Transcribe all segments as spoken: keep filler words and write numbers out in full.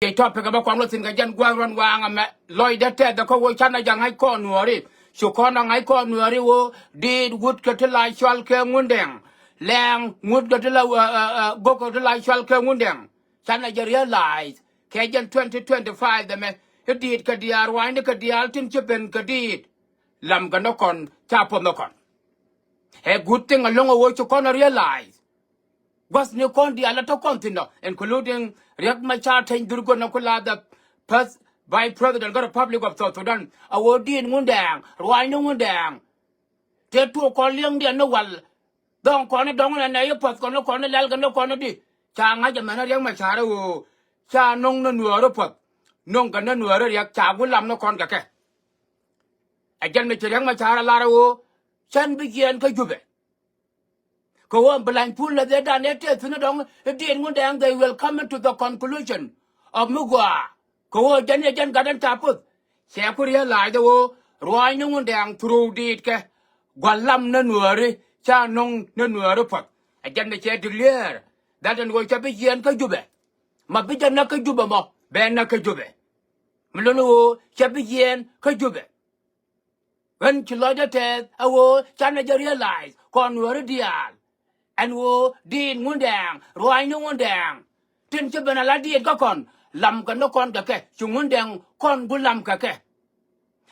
Jiɛc topic ɛmɛ kɔn wä thi̱n kɛ jɛn gua̱th ruɔ̱n waaŋ ɛmɛ lɔcdä tɛth ɛ kä ɣöö canɛ jɛ ŋa̱c kɔn nuääri. Cu kɔn ɛ ŋa̱c kɔn nuääri ɣöö diit wut kɛ ti la cɔal kɛ Ŋundɛŋ. Lɛŋ wut kɛ ti la, ɛ, ɛ, ɛ, gök kɛ ti la cɔal kɛ Ŋundɛŋ. Canɛ jɛ realize kɛ jɛn twenty twenty-five ɛmɛ i̱ diit kɛ diaal ruaacni kɛ diaal tin ci ben kɛ diit. Lam kɛ ni kɔn ca puɔth ni kɔn. Ɛ good thing ɛlɔ̱ŋ ɛ ɣöö ci kɔn ɛ realize. Gua̱thni kɔn diaal ɛ tɔ̱ kɔn thi̱n ɔ, including Riek Machar Teny Dhurgon ɛ ku la the first vice president kä Republic of South Sudan. A ɣöö diit Ŋundɛŋ, ruaacni Ŋundɛŋ. Tëë tuɔɔk kɔn li̱eŋdiɛn ni wal. Dɔ̱ŋ kɔn ni dɔ̱ŋ ni nɛy i̱ puɔ̱th kɔn ni kɔn ni lɛl kɛn ni kɔn ni di. Ca ŋa̱c ɛmɛn ni Riek Machar ɛ ɣöö ca no̱ŋ ni nuääri puɔ̱th. No̱ŋ kɛ ni nuääri Riek ca ku lam ni kɔn kɛ kɛ. Ɛ jɛn mi ci Riek Machar ɛ lar ɛ ɣöö cän bi jiɛɛn kä Jubɛ. Kɛ ɣöö bi lany pul lɛ dhiedan ëë tëë thi̱n dɔ̱ŋ i̱ diit Ŋundɛŋ, they will come into the conclusion of mi gɔaa. Kɛ ɣöö jɛn yɛ jɛn gat ɛn ca puth. Cɛ ku realize ɣöö ruaacni Ŋundɛŋ through diit kɛ gua̱l lam ni nuääri ca no̱ŋ ni nuääri puɔ̱th. Ɛ jɛn mi cɛ declare that ɛn ɣöö cɛ bi jiɛɛn kä Jubɛ. Ma bi jɛ näk kä Jubɛ mɔ bɛ näk kä Jubɛ. Mi luni ɣöö cɛ bi jiɛɛn kä Jubɛ. Ɣän ci lɔcdä tɛth ɛ ɣöö canɛ jɛ realize kɔn nuääri diaal. Ɛn ɣöö diit Ŋundɛŋ, ruaacni Ŋundɛŋ. Tin ci ben ala diit kä kɔn, lam kɛ ni kɔn kɛ kɛ, ci Ŋundɛŋ kɔn ku lam kɛ kɛ.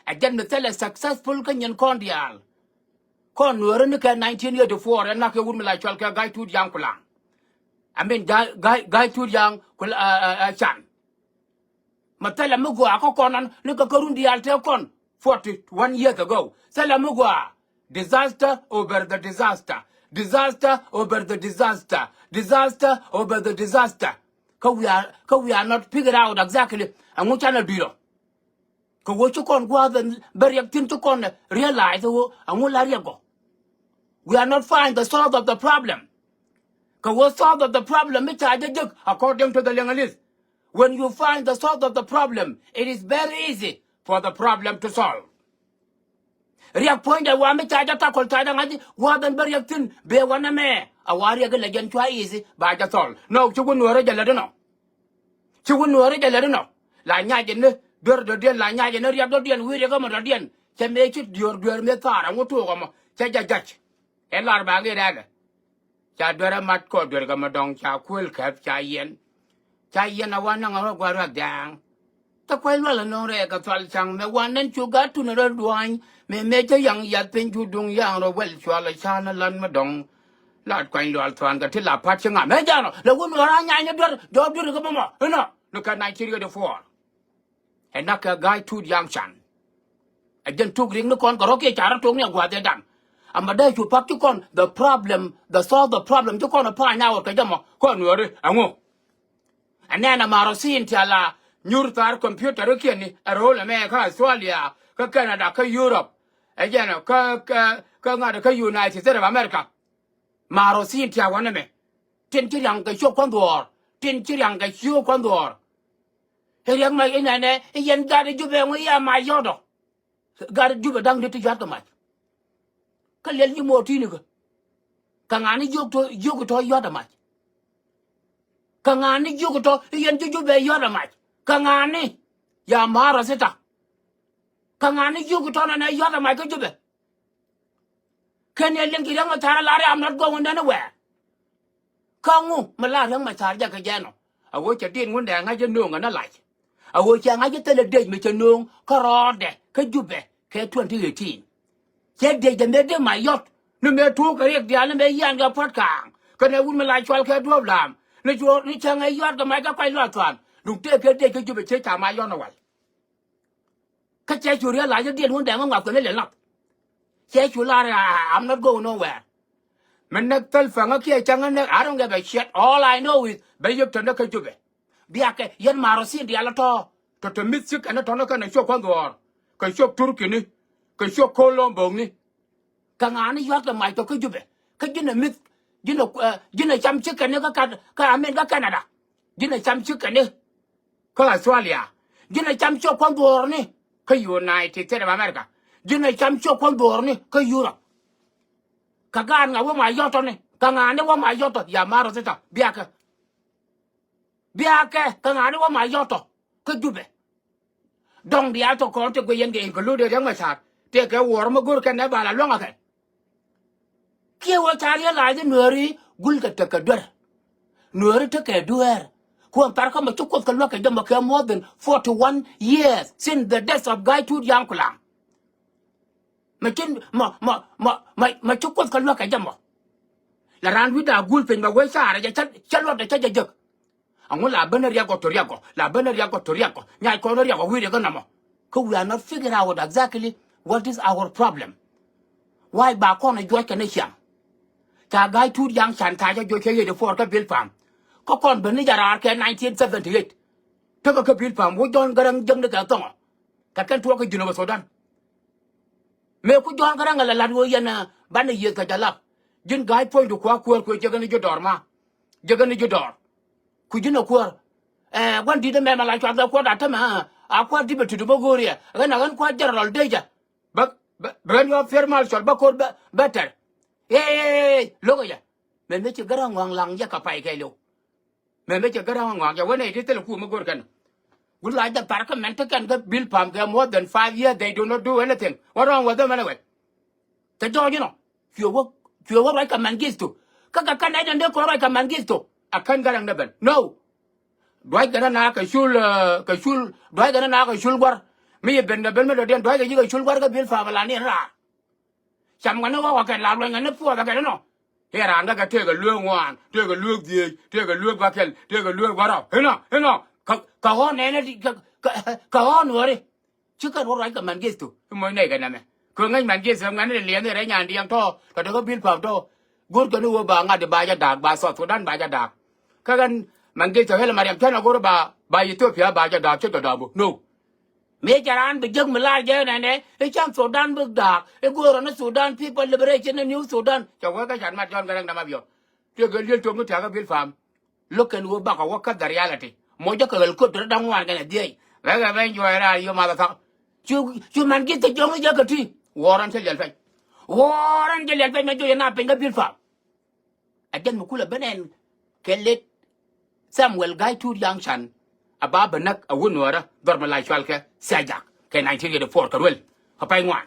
Ɛ jɛn mi thilɛ successful kä nyin kɔn diaal. Kɔn nuääri ni kɛ nineteen eighty-four ɛ nak kɛ wut mi la cɔal kɛ Gai Tut Yaŋ Kulaŋ. I mean, Gai, Gai, Gai Tut Yaŋ Kul-, ɛ, ɛ, ɛ, Can. Ma thilɛ mi gɔaa kä kɔn an ni kɛ kärun diaal tëë kɔn forty one years ago. Thilɛ mi gɔaa. Disaster over the disaster. Disaster over the disaster. Disaster over the disaster. Kä we are, kä we are not figure out exactly ɛŋu canɛ dui̱r ɔ. Kɛ ɣöö ci kɔn gua̱a̱th ɛn bä Riɛk thi̱n ci kɔn realize ɣöö ɛŋu la Riɛk gɔ̱. We are not find the source of the problem. Kɛ ɣöö source of the problem mi ca jɛ jek according to the Leŋalis. When you find the source of the problem, it is very easy for the problem to solve. Riɛk puɔ̱nydɛ wa mi ca jɛ tackle ca jɛ ŋa̱c gua̱a̱th ɛn bä Riɛk thi̱n bee wanɛ mɛ. A wa Riɛk ilɛ jɛn cua easy ba jɛ solve. Nɔ ci wun nuäärä jɛ lät inɔ. Ci wun nuäärä jɛ lät inɔ. La nyac jɛ ni duer dɔ̱diɛn, la nyac jɛ ni riɛk dɔ̱diɛn, wi̱i̱ riɛk ɛmɔ dɔ̱diɛn. Cɛ mëë ci duer duer mëë thaar ɛŋu tuɔɔk ɛmɔ cɛ jɛ jac. Ɛ lar ba ŋi̱i̱t ɛnɛ. Ca duer ɛ mat kɔ duer kɛ mɛ dɔŋ ca kuël kɛp ca yiɛn. Ca yiɛn a wa naŋ a rɔ gua̱r rɔ dhiaŋ. Tä kuay lual a no̱o̱ŋ rɛɛ kɛ thual caŋ mɛ wa nɛn cu gat tun rɔ duany. Mɛ mɛ cä yaŋ yath piny cu duŋ yaŋ rɔ wɛl cual a can a lan mɛ dɔŋ. Lat kuany lual thuan kɛ ti la pat ci ŋa mɛ janɔ lɛ wun wä ra nyany duer jɔɔk duer kɛ mɔmɔ inɔ. Ni kɛ nineteen eighty-four. Ɛ nak kɛ Gai Tut Yaŋ Can. Ɛ jɛn tuk riŋ ni kɔn kɛ rɔ kiɛ ca rɔ tok ni a gua̱th ɛ dan. Ama dee cu pak ci kɔn the problem, the solve the problem ci kɔn ɛ pa̱a̱ny a wä kɛ jɛ mɔ kɔn wä ri ɛŋu. Ɛ nɛn a marɔ thin ti a la nyur thar computer kiɛn ni ɛ ro̱o̱l ɛmɛ kä Australia kä Canada kä Europe. Ɛ jɛn kä, kä, kä ŋa̱t kä United States of America. Marɔ thin ti a wä nɛmɛ. Tin ci riaŋ kɛ ciök kuɔn dhuɔ̱ɔ̱r. Tin ci riaŋ kɛ ciök kuɔn dhuɔ̱ɔ̱r. Ɛ riɛk mac inɛnɛ i̱ yɛn gat i̱ Jubɛ ŋu i̱ ya mac yɔ̱t ɔ. Gat i̱ Jubɛ da̱ŋ di ti yua̱t kɛ mac. Kä liɛl nyi mo̱o̱r ti̱i̱ni kä. Kä ŋa̱ni jiök tɔ jiök tɔ yua̱t ɛ mac. Kä ŋa̱ni jiök tɔ i̱ yɛn ji̱ Jubɛ yua̱t ɛ mac. Kä ŋa̱ni ya ma̱a̱r rɔ thita. Kä ŋa̱ni jiök tɔ nɛnɛ yua̱t ɛ mac kä Jubɛ. Kɛn yɛ liŋ ci Riɛk Macar lar i̱ I'm not going anywhere. Kä ŋu mi lar Riɛk Macar jɛ kɛ jɛn ɔ. A ɣöö cɛ diit Ŋundɛŋ ŋa̱c jɛ nööŋ ɛn a lac. A ɣöö cɛ ŋa̱c jɛ thilɛ dec mi cɛ nööŋ kä rɔɔdɛ kä Jubɛ kɛ twenty eighteen. Cɛ dec jɛ mëë dee Mayɔt ni mëë tuuk kɛ riɛk diaal ni mëë yian kɛ puɔ̱t kaaŋ. Kɛnɛ wut mi la cual kɛ duɔ̱ɔ̱p la̱a̱m ni cuɔr ni cäŋ ɛ yua̱t kɛ mac kɛ kuac luath thuan. Duŋ tëëk kɛ dec kä Jubɛ cɛ ca Mayɔt ni wal. Kä cɛ cu realize diet Ŋundɛŋ ɛ ŋuath kɛ ni lɛ lath. Cɛ cu lar, "I, I'm not going nowhere." Mi näk thil fäŋä kiɛ cäŋä näk, I don't give a shit. All I know is bɛ yop tɔ̱nä kä Jubɛ. Biakɛ yɛn ma̱a̱r rɔ thin diaal tɔ̱ tɔ̱ tɔ̱ mi̱th ci kɛn tɔ̱nä kɛn ciök kua̱n dhuɔ̱ɔ̱r kɛ ciök Turkini kɛ ciök ko̱l lo̱o̱m bo̱o̱kni. Kä ŋa̱a̱ni yua̱k kɛ mac tɔ̱ kä Jubɛ kä ji̱n ɛ mi̱th ji̱n ɛ, eh, ji̱n ɛ cam ci kɛn kä kat kä amin kä Canada. Ji̱n ɛ cam ci kɛn kä Australia. Ji̱n ɛ cam ciök kua̱n dhuɔ̱ɔ̱rni kä United States of America. Ji̱n ɛ cam ciök kua̱n dhuɔ̱ɔ̱rni kä Europe. Kä gaat ŋa wä Mayɔt tɔ̱ni kä ŋa̱a̱ni wä Mayɔt tɔ̱ ya ma̱a̱r rɔ thita biakä. Bia kɛ kɛ ŋa̱ni wä ma yɔtɔ kä Jubɛ. Dɔŋ diaal tɔ kɔn ti guiyɛn kɛ include Riɛk Macar tëëkɛ wuɔr mi go̱r kɛn ɛ bal a luäŋ a kɛn. Kiɛ wä ca realize Nuääri gul kɛ tekɛ duer. Nuääri tekɛ duer. Kuɔn thar kä mɛ ci Kuoth kɛ luäk kɛ jɛ mɔ kɛ more than forty one years since the death of Gai Tut Yaŋ Kulaŋ. Mɛ ci mɔ mɔ mɔ mɛ mɛ ci Kuoth kɛ luäk kɛ jɛ mɔ. La raan wi̱cda gul piny mɛ wee carɛ jɛ cä cä luɔtdɛ cä jɛ jek. Aŋu la ben riɛk gɔ to riɛk gɔ la ben riɛk gɔ to riɛk gɔ nyac kɔn riɛk gɔ wi̱i̱ riɛk gɔ namɔ. Kä we are not figure out exactly what is our problem. Why ba kɔn a juɔc kɛ ni ciaŋ? Ca Gai Tut Yaŋ Can ca jɛ juɔc kɛ yet ipuɔr kä Bilpam. Kä kɔn ben ni jɛ raar kɛ nineteen seventy eight. Tekɛ kä Bilpam wä Jɔ̱ɔ̱n Gäräŋ jäŋ ni kɛ thɔŋɔ. Kɛ kɛn tuɔɔk kä Junub Sudan. Mëë ku Jɔ̱ɔ̱n Gäräŋ ɛ la la̱t ɣöö yɛn ɛ banɛ yiëëth kɛ jɛ lap. Ji̱n Ga̱a̱c puɔ̱nydu kua kuäär kuëë jekɛ ni ji̱ dɔɔr ma. Jekɛ ni ji̱ dɔɔr. Ku ji̱n ɛ kuäär. Ɛ gua̱n di̱t ɛmɛ mɛ la cuath ɛ kuäär da̱t tämɛ ɛ a kuäär di̱t bɛ tutu bä go̱o̱riɛ ɣän ɛ ɣän kuäär General Dejä. Bä bä bä ɣän yɔ Field Marshal bä ko̱r bä bä tɛr. Ee lo̱kɛ jɛ. Mɛ mëë ci Gäräŋ ŋɔ̱a̱ŋ laŋ jɛ kɛ pay kɛɛliw. Mɛ mëë cɛ Gäräŋ ŋɔak jɛ wä nɛy ti thilɛ kuum mi go̱r kɛn. Gu la jɛ thar kä mɛn ti kɛn kä Bilpam kɛ more than five years, they do not do anything. What wrong with them anyway? Cɛ jɔɔc inɔ. Cuɛ wä cuɛ wä ruac kɛ Mengistu. Kä kɛ kɛn nɛy dɛn dee kɔn ruac kɛ Mengistu. A kän Gäräŋ ni ben no. Duac kɛn na kɛ cul kɛ cul duac kɛn na kɛ cul gua̱r. Mi yɛ ben kɛ ben mi dɔ̱diɛn duac kɛ ji̱ kɛ cul gua̱r kä Bilpam la ni raar. Cam ŋa ni ɣɔk ɛ kɛ la luɔny ŋa ni puɔth ɛ kɛ ni nɔ. I̱ raan kä kɛ tëëkɛ lueek ŋuan tëëkɛ lueek dhieec tëëkɛ lueek bäkɛl tëëkɛ lueek bärɔw inɔ inɔ. Kɛ kɛ ɣɔn nɛɛni kɛ kɛ ɣɔn nuɔri. Ci kɛn wä ruac kɛ Mengistu i̱ moc nɛy kɛ nɛmɛ. Kɛ ŋäc Mengistu ŋuɛ̈ni liɛŋni rɛy nyan diɛŋ tɔ̱ tɔ̱ tekɛ Bilpam tɔ̱. Go̱r kɛn i̱ wee ba ŋa̱t i̱ ba jɛ da̱a̱k ba South Sudan ba jɛ da̱a̱k. Kä ɣän Mengistu Haile Mariam cän a go̱r ba ba Ethiopia ba jɛ da̱a̱k ce̱tkɛ da̱a̱k bä no. Mëë cɛ raan bi jek mi laar jɛ nɛnɛ i̱ cäŋ Sudan bi da̱a̱k i̱ go̱o̱rä ni Sudan People Liberation ni New Sudan. Cɛ wee kä can mat Jɔ̱ɔ̱n Gäräŋ dämabiɔ. Tiek kɛ liel tuɔ̱k mi tiakä Bilpam. Lo̱k kɛn ɣöö bakɔ wä kä the reality. Mɔ jɛ kɛ ɣäl köt rɔ da̱ŋ ŋuan kɛn a dhiec. Ɣɛkɛ ben juɔc raar yio̱ math a thak. Cu cu Mengistu jɔ̱ŋ i̱ jɛ kɛ ti. Wuɔɔrän cä liɛl pɛc. Wuɔɔrän cä liɛl pɛc mɛ juɔc ɛ na piny kä Bilpam. A jɛn mi kulɛ ben ɛn kɛ let Samuel Gai Tut Yaŋ Can a ba bä näk a wun nuɔrä dhɔr mi la cual kɛ Siajak kɛ nineteen eighty-four kɛ ruel kɛ pay ŋuan.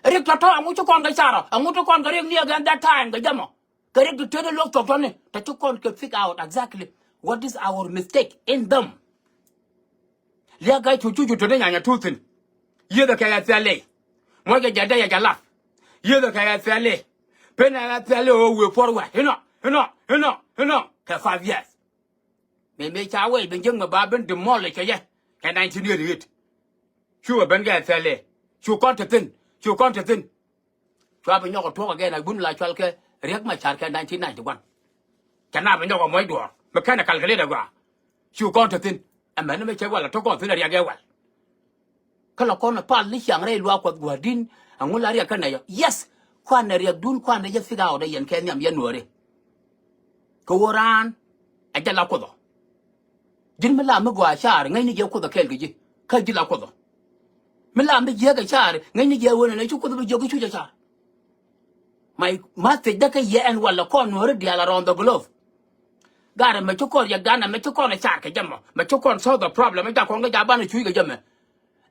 Riɛk tɔ̱tɔ̱ aŋu ci kɔn kɛ carɔ aŋu ci kɔn kɛ riɛk ni again that time kɛ jamɔ. Kɛ riɛk ti tëëdɛ luɔk thɔk tɔ̱ni tɛ ci kɔn kɛ figure out exactly what is our mistake in them. Liak Gai Tut cu cu tuni nyanya tu thi̱n. Yiëëdhɛ kɛ ɣɛ thiali. Muɔckɛ jɛ dee yɛ jɛ lap. Yiëëdhɛ kɛ ɣɛ thiali. Pen ɛ ɣɛ thiali ɣöö wëë puɔr wɛ̈t inɔ inɔ inɔ inɔ kɛ five years. Mëë mëë ca wɛy ben jiäk mi ba ben demolish kɛ yɛ kɛ nineteen eighty eight. Cu ɛ ben kɛ ɣɛ thiali. Cu kɔn te thi̱n cu kɔn te thi̱n. Cua bi nyɔk ɛ tuɔk again a gun la cual kɛ Riɛk Macar kɛ nineteen ninety one. Cɛ na bi nyɔk ɛ muɔc duɔɔr mi kɛn ɛ calculate ɛ gɔaa. Cu kɔn te thi̱n ɛmɛn ni mi cɛ wal ɛ tok kɔn thi̱n ɛ riɛk ɛ wal. Kä la kɔn ɛ pal ni ciaŋ rɛy luaak Kuɔth gua̱a̱r di̱n ɛŋu la riɛk kä nɛy ɔ yes. Kuan ɛ riɛkdun kuan ɛ jɛ figure out ɛ yɛn kɛ nhiam yɛn nuɔɔri. Kɛ ɣöö raan ɛ jɛ la Kuoth ɔ. Ji̱n mi la mi gɔaa caar ŋäcni jɛ Kuoth ɔ kɛɛl kɛ ji̱ kä ji̱ la Kuoth ɔ. Mi la mi jiääk ɛ caar ŋäcni jɛ wen ɛn ɛ ci Kuoth bi jiök i̱ cuc ɛ caar. My message däk kä yɛ ɛn walɛ kɔn nuɔ̱ɔ̱ri diaal around the globe. Garɛ mɛ ci kɔn yɛ ganɛ mɛ ci kɔn ɛ caar kɛ jɛ mɔ mɛ ci kɔn solve the problem ɛ jak kɔn kɛ jak banɛ cuc kɛ jɛ mɛ.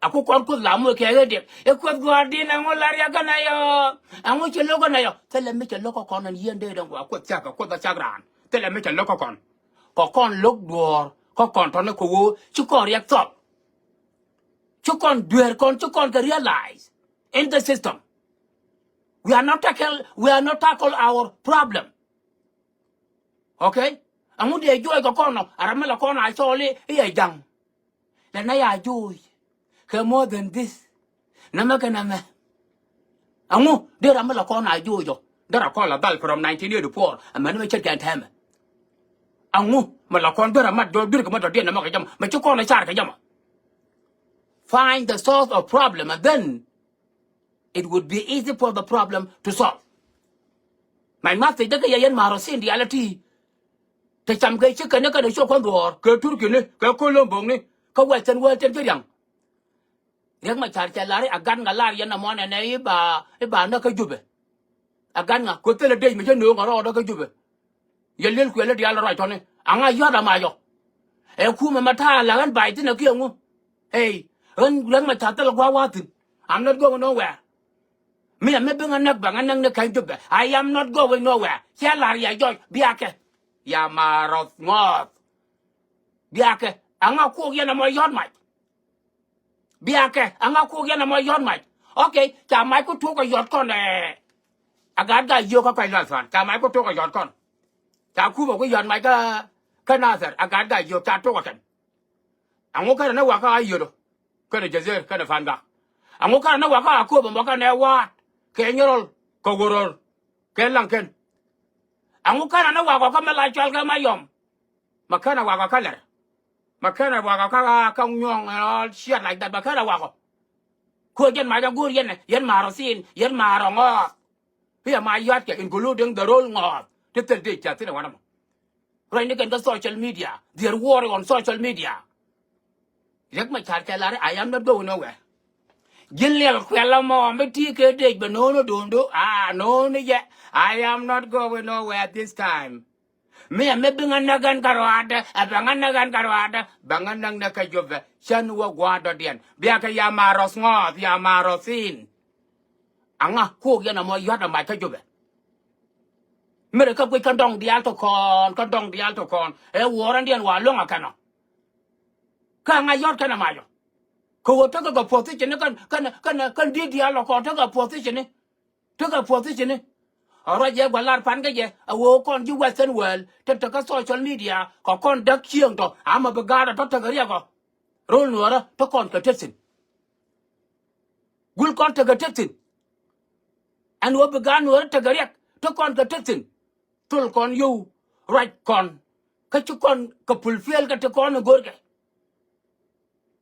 Aku kɔn Kuoth la muc kɛ ɣet diɛk i̱ Kuoth gua̱a̱r di̱n ɛŋu la riɛk kɛn ɛ yɔ. Ɛŋu ci lo̱k kɛn ɛ yɔ thilɛ mi cɛ lo̱k kä kɔn ɛn yieen dee dɔ̱ŋ gɔaa Kuoth cak kɛ Kuoth ɛ cak raan thilɛ mi cɛ lo̱k kä kɔn. Kɔ kɔn lo̱k duɔ̱ɔ̱r kä kɔn tɔ̱ni kɛ ɣöö ci kɔn riɛk thɔp. Ci kɔn dueer kɔn ci kɔn kɛ realize in the system. We are not tackle we are not tackle our problem. Okay. Ɛŋu dee juɔc kɛ kɔn ɔ a ram mi la kɔn a cɔɔli i̱ yɛ ja̱ŋ. Lɛ na ya juuc kɛ more than this. Nɛmɛ kɛ nɛmɛ. Ɛŋu dee ram mi la kɔn a juuc ɔ derɛ kɔn la dhal from nineteen eighty-four ɛmɛn mi ce̱tkɛn tɛmɛ. Ɛŋu mi la kɔn derɛ mat jɔk duer kɛ mat dɔ̱diɛn nɛmɛ kɛ jɛ mɔ mɛ ci kɔn a car kɛ jɛ mɔ. Find the source of problem and then it would be easy for the problem to solve. My message däk kɛ yɛ yɛn ma̱a̱r ɔ sin diaal ɛ ti. Te cam kɛ ci kɛn ni kɛn ɛ cok kɔn dhuɔ̱ɔ̱r kɛ Turkey ni kɛ Colombok ni kä wɛl cɛn wɛl cɛn ci riaŋ. Riɛk Macar cɛ lar i̱ a gat ŋa lar yɛn ɛmɔ nɛnɛ i̱ ba i̱ ba näk kä Jubɛ. A gat ŋa kɛ thilɛ dec mi cä nööŋ ɛ rɔɔdä kä Jubɛ. Yɛ liel kuɛl i̱ diaal ruac tɔ̱ni aŋa yɔ̱t ama yɔ. Ɛ kumɛ ma ta̱a̱ la ɣän ba̱a̱c thi̱n ɛ kiɛ ŋu. Ey, ɣän Riɛk Macar thilɛ gua̱a̱th wa̱a̱ thi̱n. I'm not going nowhere. Mi ɛ mi bi ŋa näk bɛ ŋa näk ni kɛn Jubɛ. I am not going nowhere. Cɛ la̱r yɛ jɔc biakɛ. Ya ma rɔth ŋɔɔth. Biakɛ. Aŋa kuɔk yɛn ɛmɔ yɔ̱t mac. Biakɛ. Aŋa kuɔk yɛn ɛmɔ yɔ̱t mac. Okay, ca mac ku tuɔk ɛ yɔ̱t kɔn ɛ. A gaat Gaa-jiök kä kɔc Lual Thuan. Ca mac ku tuɔk ɛ yɔ̱t kɔn. Ca Kuba ku yɔ̱t mac kä, kä Nathɛr. A gaat Gaa-jiök ca tuɔk ɛ kɛn. Aŋu kɛnɛ ni wakä a yöt ɔ kɛnɛ Jazir kɛnɛ Pangak. Aŋu kɛnɛ ni wakä a köp ɛmɔ kɛnɛ wa̱a̱t kɛ Nyirol kɛ Wuror kɛ Laŋkɛn. Aŋu kɛnɛ ni wakä kä mi la cɔal kɛ Mayɔm. Ma kɛnɛ wakä kä Lɛr. Ma kɛnɛ wakä kä, kä Nyuɔ̱ŋ and all shit like that. Ma kɛnɛ wakä. Kuɛ jɛn mac a go̱o̱r yɛn, yɛn ma̱a̱r ɔ thin, yɛn ma̱a̱r ɔ ŋɔɔth. Hiɛ ma yɔ̱a̱tkɛ, including the role ŋɔɔth. Ti thil dee ca thi̱n ɛ wanɛ mɔ. Ruacni kɛn kä social media. They're worry on social media. Riɛk Macar cɛ lar, I am not going nowhere. Ji̱n liɛl kuɛl ɛmɔ mi ti kɛ dec bɛ no̱o̱ŋ ni do̱o̱ŋdu. Ah, no̱o̱ŋ ni jɛ. I am not going nowhere this time. Mi ɛ mi bi ŋa näk ɛn kä ruaadɛ, ɛ bɛ ŋa näk ɛn kä ruaadɛ, bɛ ŋa näk näk kä Jubɛ. Cän wä gua̱a̱r dɔ̱diɛn. Biakɛ ya ma rɔth ŋɔɔth, ya ma rɔth thin. Aŋa kuɔk yɛn ɛmɔ yɔ̱t ɛ mac kä Jubɛ. Mirɛ kä guic kä dɔŋ diaal tɔ kɔn, kä dɔŋ diaal tɔ kɔn. Ɛ wuɔɔrändiɛn wa luäŋ ɛ kɛn ɔ. Kä aŋa yɔ̱t kɛn ɛ mac ɔ. Kɛ ɣöö tekɛ kɛ puɔ̱th thi̱cini kɛn, kɛn, kɛn, kɛn di̱t diaal ɔ kɔn tekɛ puɔ̱th thi̱cini. Tekɛ puɔ̱th thi̱cini. A ruac jɛ gua̱lar pan kä jɛ, a ɣöö kɔn ji̱ Western world, te tekä social media, kɛ kɔn däk cieŋ tɔ, ama bi gaatdä tɔ tekɛ riɛk ɔ. Rol Nuɔ̱ɔ̱rä, te kɔn kɛ te thi̱n. Gul kɔn tekɛ te thi̱n. Ɛn ɣöö bi gaat Nuɔ̱ɔ̱rä tekɛ riɛk, te kɔn kɛ te thi̱n. Thol kɔn yio̱w, ruac kɔn. Kä ci kɔn kɛ fulfill kä ti kɔn ɛ go̱o̱rkɛ.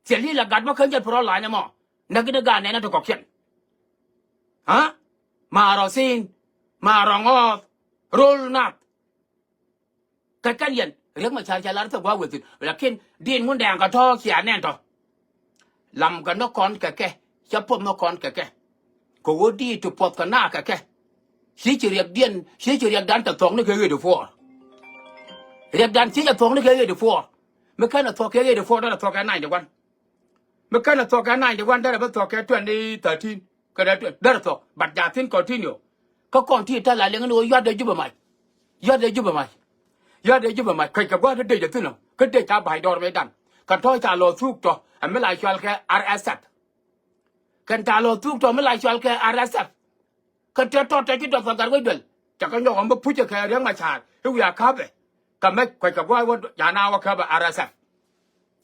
Thil i̱ la gat bä kä jɛ pɛ rɔ lany ɛmɔ. Näk in i̱ gaat nɛn ɛ ti kɔ̱kiɛn. Ha? Ma̱a̱r ɔ thin. Ma̱a̱r ɔ ŋɔɔth. Rol nath. Kɛ kɛn yɛn. Riɛk Macar cɛ lar thil gua̱a̱k wethin. Lakin di̱i̱n ŋun dɛɛŋ kɛ tɔ̱ cia nɛn tɔ̱. Lam kɛ ni kɔn kɛ kɛ. Cɛ puɔth ni kɔn kɛ kɛ. Kɛ ɣöö di̱i̱t ti puɔth kɛ naak kɛ kɛ. Ci ci riɛkdiɛn, ci ci riɛkdan tɛ thuɔ̱k ni kɛ ɣet i̱ puɔɔr. Riɛkdan ci cɛ thuɔ̱k ni kɛ ɣet i̱ puɔɔr. Mi kɛn ɛ thuɔ̱k kɛ ɣet i̱ puɔɔr, derɛ thuɔ̱k kɛ ninety one. Mi kɛn ɛ thuɔ̱k kɛ ninety one, derɛ bi thuɔ̱k kɛ twenty thirteen. Kɛ dee twenty, derɛ thuɔ̱k, but ja thin continue. Kä kɔn ti tɛl a liŋ ni ɣöö yuat dee Jubɛ mac. Yuat dee Jubɛ mac. Yuat dee Jubɛ mac. Kec kɛ gua̱a̱th dee dec ɛ thi̱n ɔ. Kä dec ca ba̱a̱c dɔɔr mëëdan. Kɛ tɔ̱ ca lɔ thuk tɔ. Ɛ mi la cual kɛ R S F. Kɛn ca lɔ thuk tɔ mi la cual kɛ R S F. Kä tëë tɔt tëë ci dɔth kɛ gat wec duel. Cɛ kɛ nyɔk ɔm bi pucä kɛ Riɛk Macar i̱ wiaa käpɛ. Kɛ mec kuec kɛ gua̱a̱c wä ja̱a̱n a wä käpɛ R S F.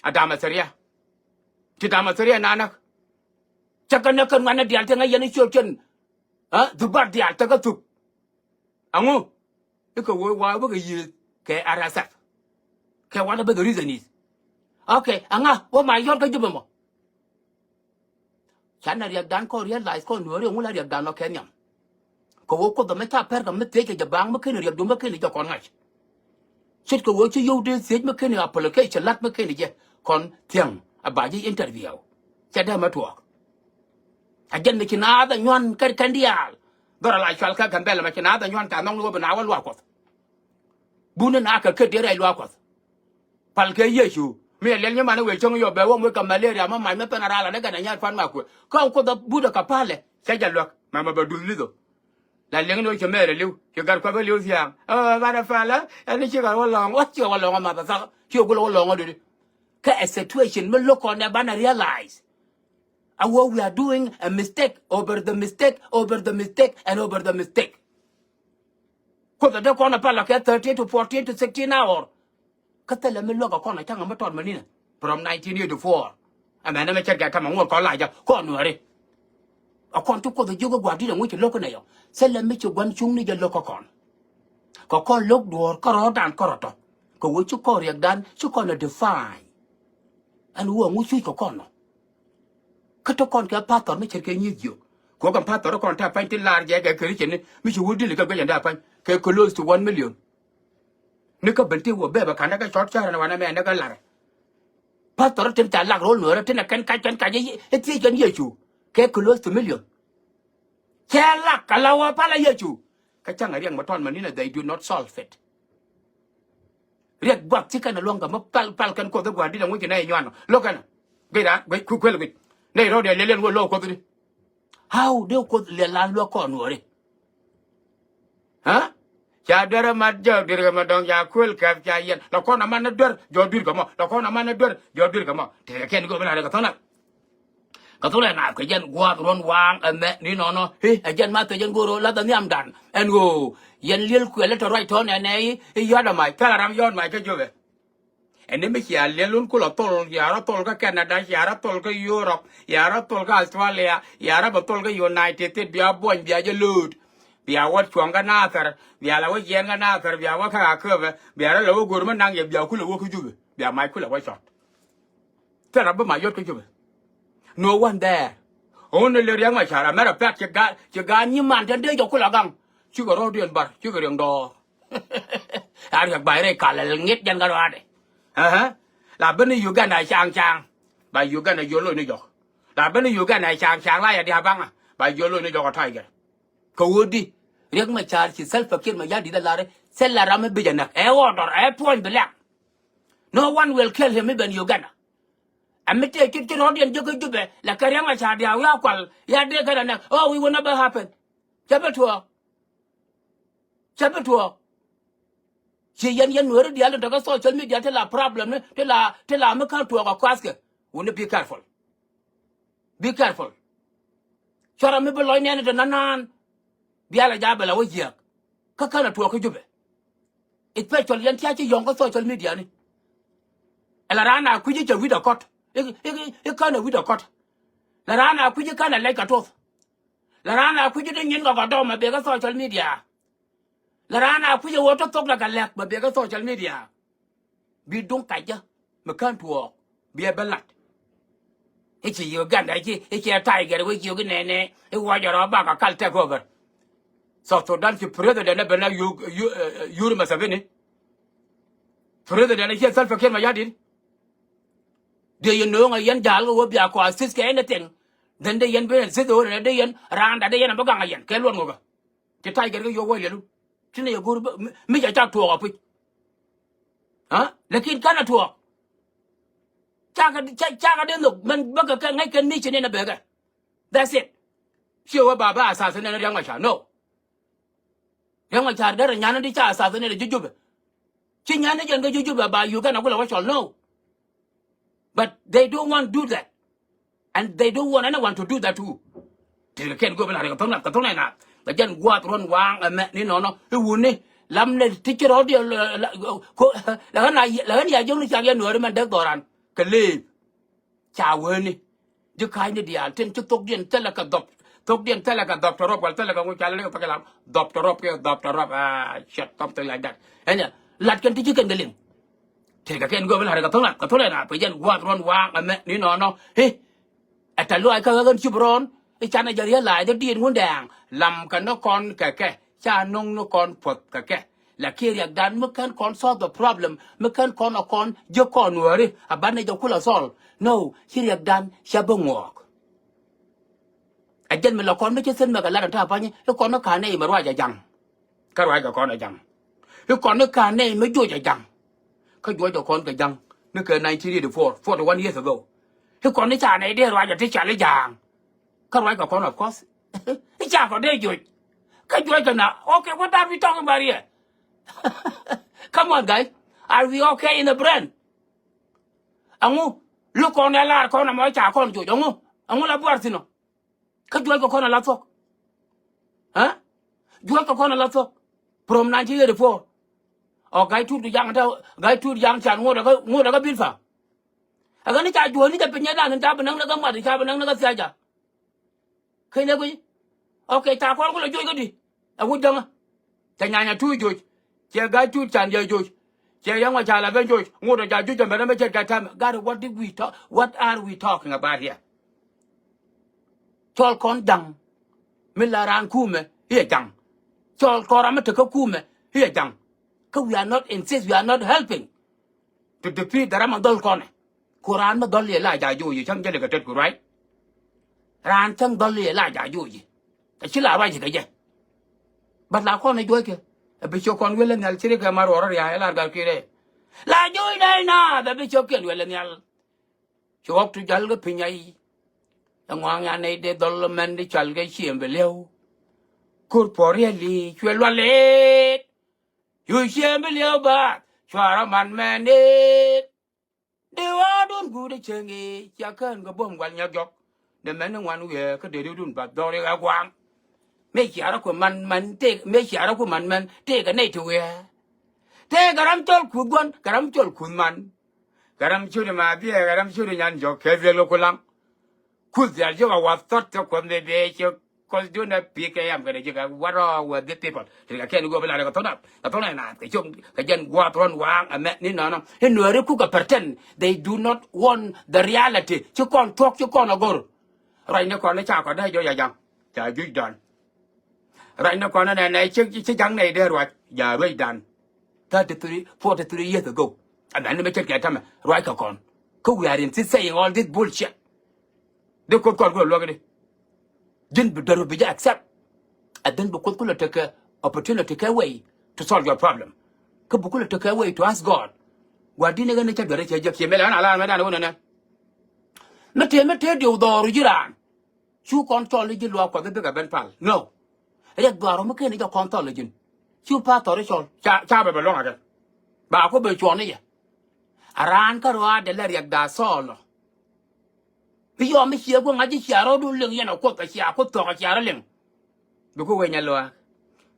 A da̱a̱m a thiriɛ. Ci da̱a̱m a thiriɛ na näk. Cɛ kɛ näk kɛn ŋuɛ̈tni diaal ti ŋäc yɛn i̱ ciöt cɛn. Ɛ dhubat diaal tekɛ thuk. Aŋu? I̱ kɛ wee wa̱a̱ wekɛ yiëëth kɛ R S F. Kɛ whatever the reason is. Okay, aŋa wä ma yɔ̱t kä Jubɛ mɔ. Canɛ riɛkdan kɔn realize kɔn Nuääri ɛŋu la riɛkdan lɔ kɛ nhiam. Kɛ wee Kuoth ɛmɛ ca pɛr kɛ mi thiec kɛ jɛ baaŋ mi keni riɛkdu mi keni jɛ kɔn ŋa̱c. Ce̱tkɛ wee ci yio̱w dee thiec mi keni application lat mi keni jɛ kɔn thiäŋ a ba ji̱ interview. Cɛ dee mɛ tuɔɔk. A jɛn mi ci naath a nyuan kɛn kɛn diaal. Dhɔrɛ la cual kä Gambɛl mɛ ci naath a nyuan ca nhɔk ni wä bi na wä luaak Kuɔth. Buni na kɛ ket diɛ rɛy luaak Kuɔth. Pal kɛ Yecu mi ɛ liɛl nyi man i̱ wëë cäŋ yɔ bɛ wä muc kɛ malaria mi mac mi pɛn a raal ani gɛn a nyaat pan ma kuɛ. Kä Kuoth a but ɛ kɛ palɛ cɛ jɛ luäk mɛ mɛ bɛ duth li̱th ɔ. La liŋ ni wä ci mɛɛr ɛ li̱w ci gat kuɛ bä li̱w thia̱a̱ŋ. Ɛ banɛ palä ɛn ni cikɛ wä lɔ̱ŋ wä cikɛ wä lɔ̱ŋ ɛ math ɛ thak ci wä gul wä lɔ̱ŋ ɛ duni. Kä ɛ situation mi lo̱k kɔn ɛ banɛ realize. A wä we are doing a mistake over the mistake over the mistake and over the mistake. Kuoth a dee kɔn a pal a kɛ thirteen to fourteen to sixteen hour. Kä thilɛ mi luäk a kɔn a caŋ a mi tɔt ma ninɛ from nineteen eighty-four. Ɛmɛn ɛmɛ cɛt kɛ tamɛ ŋuɔt kɔn la jɛ kɔn Nuääri. A kɔn ti Kuoth a jiök a gua̱a̱r di̱t a ŋuc ci lo̱k kä nɛ yɔ. Thilɛ mi ci gua̱n cuŋni jɛ lo̱k kä kɔn. Kɛ kɔn lo̱k duɔ̱ɔ̱r kärɔ̱dan kärɔ̱ tɔ. Kɛ wee ci kɔn riɛkdan ci kɔn a define. Ɛn wä ŋu cuc kɛ kɔn nɔ. Kä te kɔn kɛ pathɔr mi ce̱tkɛ nyieth jiök. Kɛ wä kɛn pathɔr kɔn te a pa̱ny ti lar jɛ kɛ Krithian ni mi ci wä dili kɛ guic ɛn dee a pa̱ny kɛ close to one million. Ni kä ben ti wä bɛɛbɛ ka̱n ni kɛ cɔt cärɛ ni wanɛ mɛ ni kɛ lar. Pathɔr tin ca lak ro̱l Nuäärä tin a kɛn kac kɛn kac i̱ thiec kɛn Yecu kɛ close to million. Cɛ lak kɛ la wä pal a Yecu. Kä ca̱ŋ a riɛk mɛ tɔn mɛ ni na they do not solve it. Dek buak ci kɛn a luɔ̱ŋ kɛ mi pal pal kɛn Kuoth i̱ gua̱a̱r di̱t ɛŋu ci nɛy nyuan ɔ lo̱k kɛn. Guic raan guic kui̱ kuel guic. Nɛy rɔ̱diɛn liɛl liɛl wä lo̱k Kuoth di. How dee Kuoth liɛl la luäk kɔn nuɔ̱ɔ̱ri? Aa? Ca duer ɛ mat jɔɔk dui̱r kɛ mɔ dɔ̱ŋ ca kuël kɛp ca yɛn. La kɔn aman ni duer jɔɔk dui̱r kɛ mɔ. La kɔn aman ni duer jɔɔk dui̱r kɛ mɔ. Tëë kɛn go̱o̱p in a rɛk kɛ thɔ̱n lat. Kɛ thok lɛ ŋa̱a̱th kɛ jɛn gua̱a̱th ruɔ̱n waaŋ ɛmɛ ni nɔnɔ. I̱ ɛ jɛn ma thɛ jɛn go̱o̱r ɣöö lath ɛ nhiamdan ɛn ɣöö yɛn li̱el kuɛl i̱ tɔ ruac tɔ̱ nɛnɛ i̱ i̱ yɔ̱a̱t ɛmac thɛl a ram yɔ̱ɔ̱t mac kä Jubɛ. Ɛn ni mi cia liɛl wun kulɛ thol, cia rɔ thol kä Canada, cia rɔ thol kä Europe, cia rɔ thol kä Australia, cia rɔ bɛ thol kä United States, bia buɔny bia jɛ lo̱o̱t. Bia wä cuɔ̱ŋ kä Nathɛr, bia lɛ wä jiɛɛn kä Nathɛr, bia wä kä Aköbɛ, bia rɔ lɛ wä go̱o̱r mi naŋ yɛ, bia kulɛ wä kä Jubɛ, bia mac kulɛ wä cɔt. Thil rɔ bi ma yot kä Jubɛ. No one there. Only Riek Machar. A matter of fact, ci gaat, ci gaat nyiman tɛn dee jɔk kulɛ gaŋ. Cikɛ rɔɔdiɛn bar, cikɛ riɛŋ dɔɔr. A riɛk bay rɛy kalɛ ŋi̱t jɛn kä rɔaadɛ. Ɛhɛ. La ben ni Uganda caŋ caŋ. Ba Uganda yol loc ni jɔk. La ben ni Uganda caŋ caŋ la ya dia̱a̱ baŋa. Ba yol loc ni jɔk ɔ Tiger. Kɛ ɣöö di Riek Machar ci Salva Kiir Mayardit ɛ lar i̱ thilɛ ram mi bi jɛ näk. Ɛ order, ɛ point blank. No one will kill him, even Uganda. Ɛ mi tëë cit ci rɔ̱diɛn jiäk kä Jubɛ, la kɛ Riek Machar diaal wi̱i̱ a kual, ya dee kɛn a näk. Oh, it will never happen. Cä bi tuɔɔk. Cä bi tuɔɔk. Ci yɛn yɛn Nuääri diaal tin te kä social media ti la problem ni, ti la, ti la mi kän tuɔɔk a kuathkɛ. Wuni be careful. Be careful. Cuarɛ mi bi lɔc nɛɛni te nanaan. Bia lɛ ja bɛ la wä jiääk. Kä känɛ tuɔɔk kä Jubɛ. Especially yɛn tia ci yɔ̱ŋ kä social media ni. Ɛ la raan a kui̱c i̱ cɛ wi̱cdɛ kɔt. I̱, i̱, i̱ känɛ wi̱cdɛ kɔt. La raan a kui̱c i̱ känɛ lɛc kɛ tuɔth. La raan a kui̱c i̱ dee nyin kɛ kɔt dɔm ɛ bek kä social media. La raan a kui̱c ɛ ɣöö tɔ thok la kɛ lɛk bɛ bek kä social media. Bi duŋ kacä mi kän tuɔɔk bi ɛ ben lat. I̱ ci Uganda i̱ ci, i̱ ci ɛ Tiger wec ci ɣöö ki nɛnɛ i̱ wä jɛ rɔ bak a kal take over. South Sudan ci president ɛ ben a Yu-, Yu-, eh, Yoweri Museveni. President i̱ ci ɛ Salva Kiir Mayardit. Dee yɛ no̱o̱ŋ ɛ yɛn ja̱a̱l kɛ wä bia kɔ assist kɛ anything. Then dee yɛn ben assist ɛ wä dee yɛn raanda dee yɛn ɛ bä gaŋ ɛ yɛn kɛ luɔt ŋɔkä. Ci Tiger kä yio̱w wä liɛlu. Ti ni yɛ go̱r mi, mi cɛ cak tuɔɔk a puc. Ha? Lakin känɛ tuɔɔk. Cakɛ, ca-, cakɛ dee nhök mɛn bäkɛ kɛ ŋäc kɛn mi ci ni na bekɛ. That's it. Ciɛ wä ba ba assassinate ni Riek Machar. No. Riek Machar derɛ nyan ni di ca assassinate ni ji̱ Jubɛ. Ci nyan ni jɛn kä ji̱ Jubɛ ba Uganda kulɛ wä cɔl. No. But they don't want do that. And they don't want anyone to do that too. Ti kɛ kɛn go̱o̱p in a rɛk kɛ tho̱ŋ nath kɛ tho̱ŋ nath. Kɛ jɛn gua̱a̱th ruɔ̱n waaŋ ɛmɛ ni nɔnɔ i̱ wuni. Lam nɛ ti ci rɔ̱diɛn la, la, ko, la ɣän a, la ɣän ya jiök ni cak yɛn Nuääri mɛn däk dhɔran kɛ leep. Ca weni. Ji̱ ka̱a̱cni diaal tin ci thokdiɛn thilɛ kɛ dhɔp. Thokdiɛn thilɛ kɛ dhɔp tɔrɔp wal thilɛ kɛ ŋuc ca lɛ ni kɛ thok ilam dhɔp tɔrɔp kɛ dhɔp tɔrɔp. Ah, shit, something like that. Ɛn ya lat kɛn ti ci kɛn kɛ liŋ. Tëë kɛ kɛn go̱o̱p in a rɛk kɛ tho̱ŋ nath kɛ tho̱ŋ nath pɛ jɛn gua̱a̱th ruɔ̱n waaŋ ɛmɛ ni nɔnɔ. Hi. Ɛ tɛ luaac kä ɣän ci bi rɔɔn i̱ canɛ jɛ realize i̱ diit ŋundɛɛŋ lam kɛ ni kɔn kɛ kɛ ca no̱ŋ ni kɔn puɔth kɛ kɛ. Lakin riɛkdan mi kän kɔn solve the problem, mi kän kɔn ɛ kɔn ji̱ kɔn Nuääri a banɛ jɛ kulɛ solve. No, ci riɛkdan cɛ bi ŋuɔɔk. Ɛ jɛn mi la kɔn mi ci thin mɛ kɛ lat ɛn ta̱a̱ pa̱ny i̱ kɔn ni ka̱n nɛy mɛ ruac ɛ ja̱ŋ. Kä ruac kɛ kɔn ɛ ja̱ŋ. I̱ kɔn ni ka̱n nɛy mi juɔc ɛ ja̱ŋ. Kä juɔc kɛ kɔn kɛ ja̱ŋ ni kɛ nineteen eighty-four, forty-one years ago. I̱ kɔn ni ca nɛy dee ruac ɛ ti cal i̱ ja̱a̱ŋ. Kä ruac kɛ kɔn, of course. I̱ ca kɔn dee juɔc. Kä juɔc kɛ na. Okay, what are we talking about here? Come on, guys. Are we okay in the brain? Ɛŋu? Lo̱k kɔn ɛ lar kɔn ɛmɔ ca kɔn juɔc. Ɛŋu? Ɛŋu la buar thi̱n ɔ? Kä juɔc kɛ kɔn a la thuɔ̱k. Ɛ? Juɔc kɛ kɔn a la thuɔ̱k. From nineteen eighty-four. Ɔ Gai Tut Jaŋ tɛ, Gai Tut Jaŋ can ŋot ɛ kä, ŋot ɛ kä Bilpam. Ɛ ɣän i̱ ca juɔ̱ɔ̱ni jɛ piny ɛ dan in ca bi näk ni kä mat in ca bi näk ni kä thia̱a̱ca. Keny ɛ guiy. Okay, ca kɔn kulɛ juɔc kä di. Ɛ wut jäŋä. Cɛ nyanya tuuc joc. Cɛ ga̱a̱c tuuc can jɛ joc. Cɛ yɛŋ wä ca la ben joc. Ŋot ɔ ca juc jɛ mɛn ɛmɛ cɛ kɛ tɛm. Gari, what did we talk? What are we talking about here? Cɔl kɔn ja̱ŋ. Mi la raan kumɛ i̱ ɛ ja̱ŋ. Cɔl kɔn ram mi tekä kumɛ i̱ ɛ ja̱ŋ. Kä we are not insist, we are not helping to defeat the ram mi dhɔl kɔnɛ. Ku raan mi dhɔl yɛ la ja̱ joc i̱ cäŋ jɛ likɛ tet ku, right? Raan cäŋ dhɔl yɛ la ja̱ joc i̱. Kä ci la ruac kɛ jɛ. But la kɔn ɛ juɔckɛ. Ɛ bi ciök kɔn wi̱el ɛ nhial ci ri kɛ ma ruɔr ria ɛ lar gal kiɛ rɛɛ. La joc nɛy naath a bi cio̱kiɛn wël ɛ nhial. Ci ɣɔk ti jäl kɛ piny ay. Ɛ ŋuaŋ ya nɛy dee dhɔl mɛn di cɔal kɛ Ciëmbi Li̱ew. Kur puɔ̱r riɛli cuɛ lual lit. Yu Ciëmbi Li̱ew ba cuarɛ man mɛn dit. Di ɣɔɔdun guut ɛ cieŋ i̱ cia kään kɛ buɔ̱m gual nyɔk jɔk. Dee mɛn ni ŋuan wiee kä dee riwdun ba dhɔri ɣä gua̱a̱ŋ. Mëë ciarä ku man mɛn tëëk, mëë ciarä ku man mɛn tëëk kɛ nɛy ti wiee. Tëëk kɛ ram cɔl kuth gua̱n, kɛ ram cɔl kuth man. Kɛ ram ciötdɛ ma biɛ, kɛ ram ciötdɛ nyan jɔk kɛ biɛl kɛ kulaŋ. Kuth dhial ji̱ kɛ wath thɔt kɛ kuɔth mi bee ci Kuoth dun a pi̱i̱k kɛ yam kɛnɛ ji̱ kɛ what wrong with these people. Ti kɛ kɛn go̱o̱p ila kɛ thon up kɛ thon ina kɛ cok kɛ jɛn guath ruɔn waŋ ɛmɛ ni nɔnɔ. I̱ nuɛri kuk kɛ pretend they do not want the reality. Ci kɔn tuɔk ci kɔn a go̱r. Ruac ni kɔn ni ca kɔn dee jɔc a jaŋ ca juc dɔn. Ruac ni kɔn ni nɛ nɛ ci ci jaŋ nɛ idee ruac ja ruec dan. Thirty three, forty three years ago. Ɛmɛ ni mɛ ce̱tkɛ tämɛ ruac kɛ kɔn. Kä we are in this saying all this bullshit. Di Kuoth kɔn kulɛ luäk di. Ji̱n bi dɔr bi jɛ accept. And then bi Kuoth kulɛ tekɛ opportunity kɛ way to solve your problem. Kä bi kulɛ tekɛ way to ask God. Gua̱di̱n i̱ ɣän i̱ cä duer i̱ cɛ jek ciɛ mɛl ɣän a lar mɛ dan i̱ wun ɛnɛ. Mi tëë mi tëë diw dhɔru ji̱ raan. Cu kɔn cɔl i̱ ji̱ luaak Kuɔth i̱ bikɛ ben pal. No. Riɛk dhuaru mi ken i̱ jɛ kɔn thɔl i̱ ji̱n. Cu pa thɔr i̱ cɔl. Ca ca bɛ bɛ luɔ̱ŋ akɛ. Ba ku bɛ cuɔn i̱ yɛ. A raan kä ruaadɛ lɛ riɛk da thɔɔl ɔ. Bi yɔm mi ciɛ ku ŋa̱c ji̱ cia rɔɔdu liŋ yɛn a Kuoth a cia ku thɔk a cia rɔ liŋ. Bi ku wee nya luaak,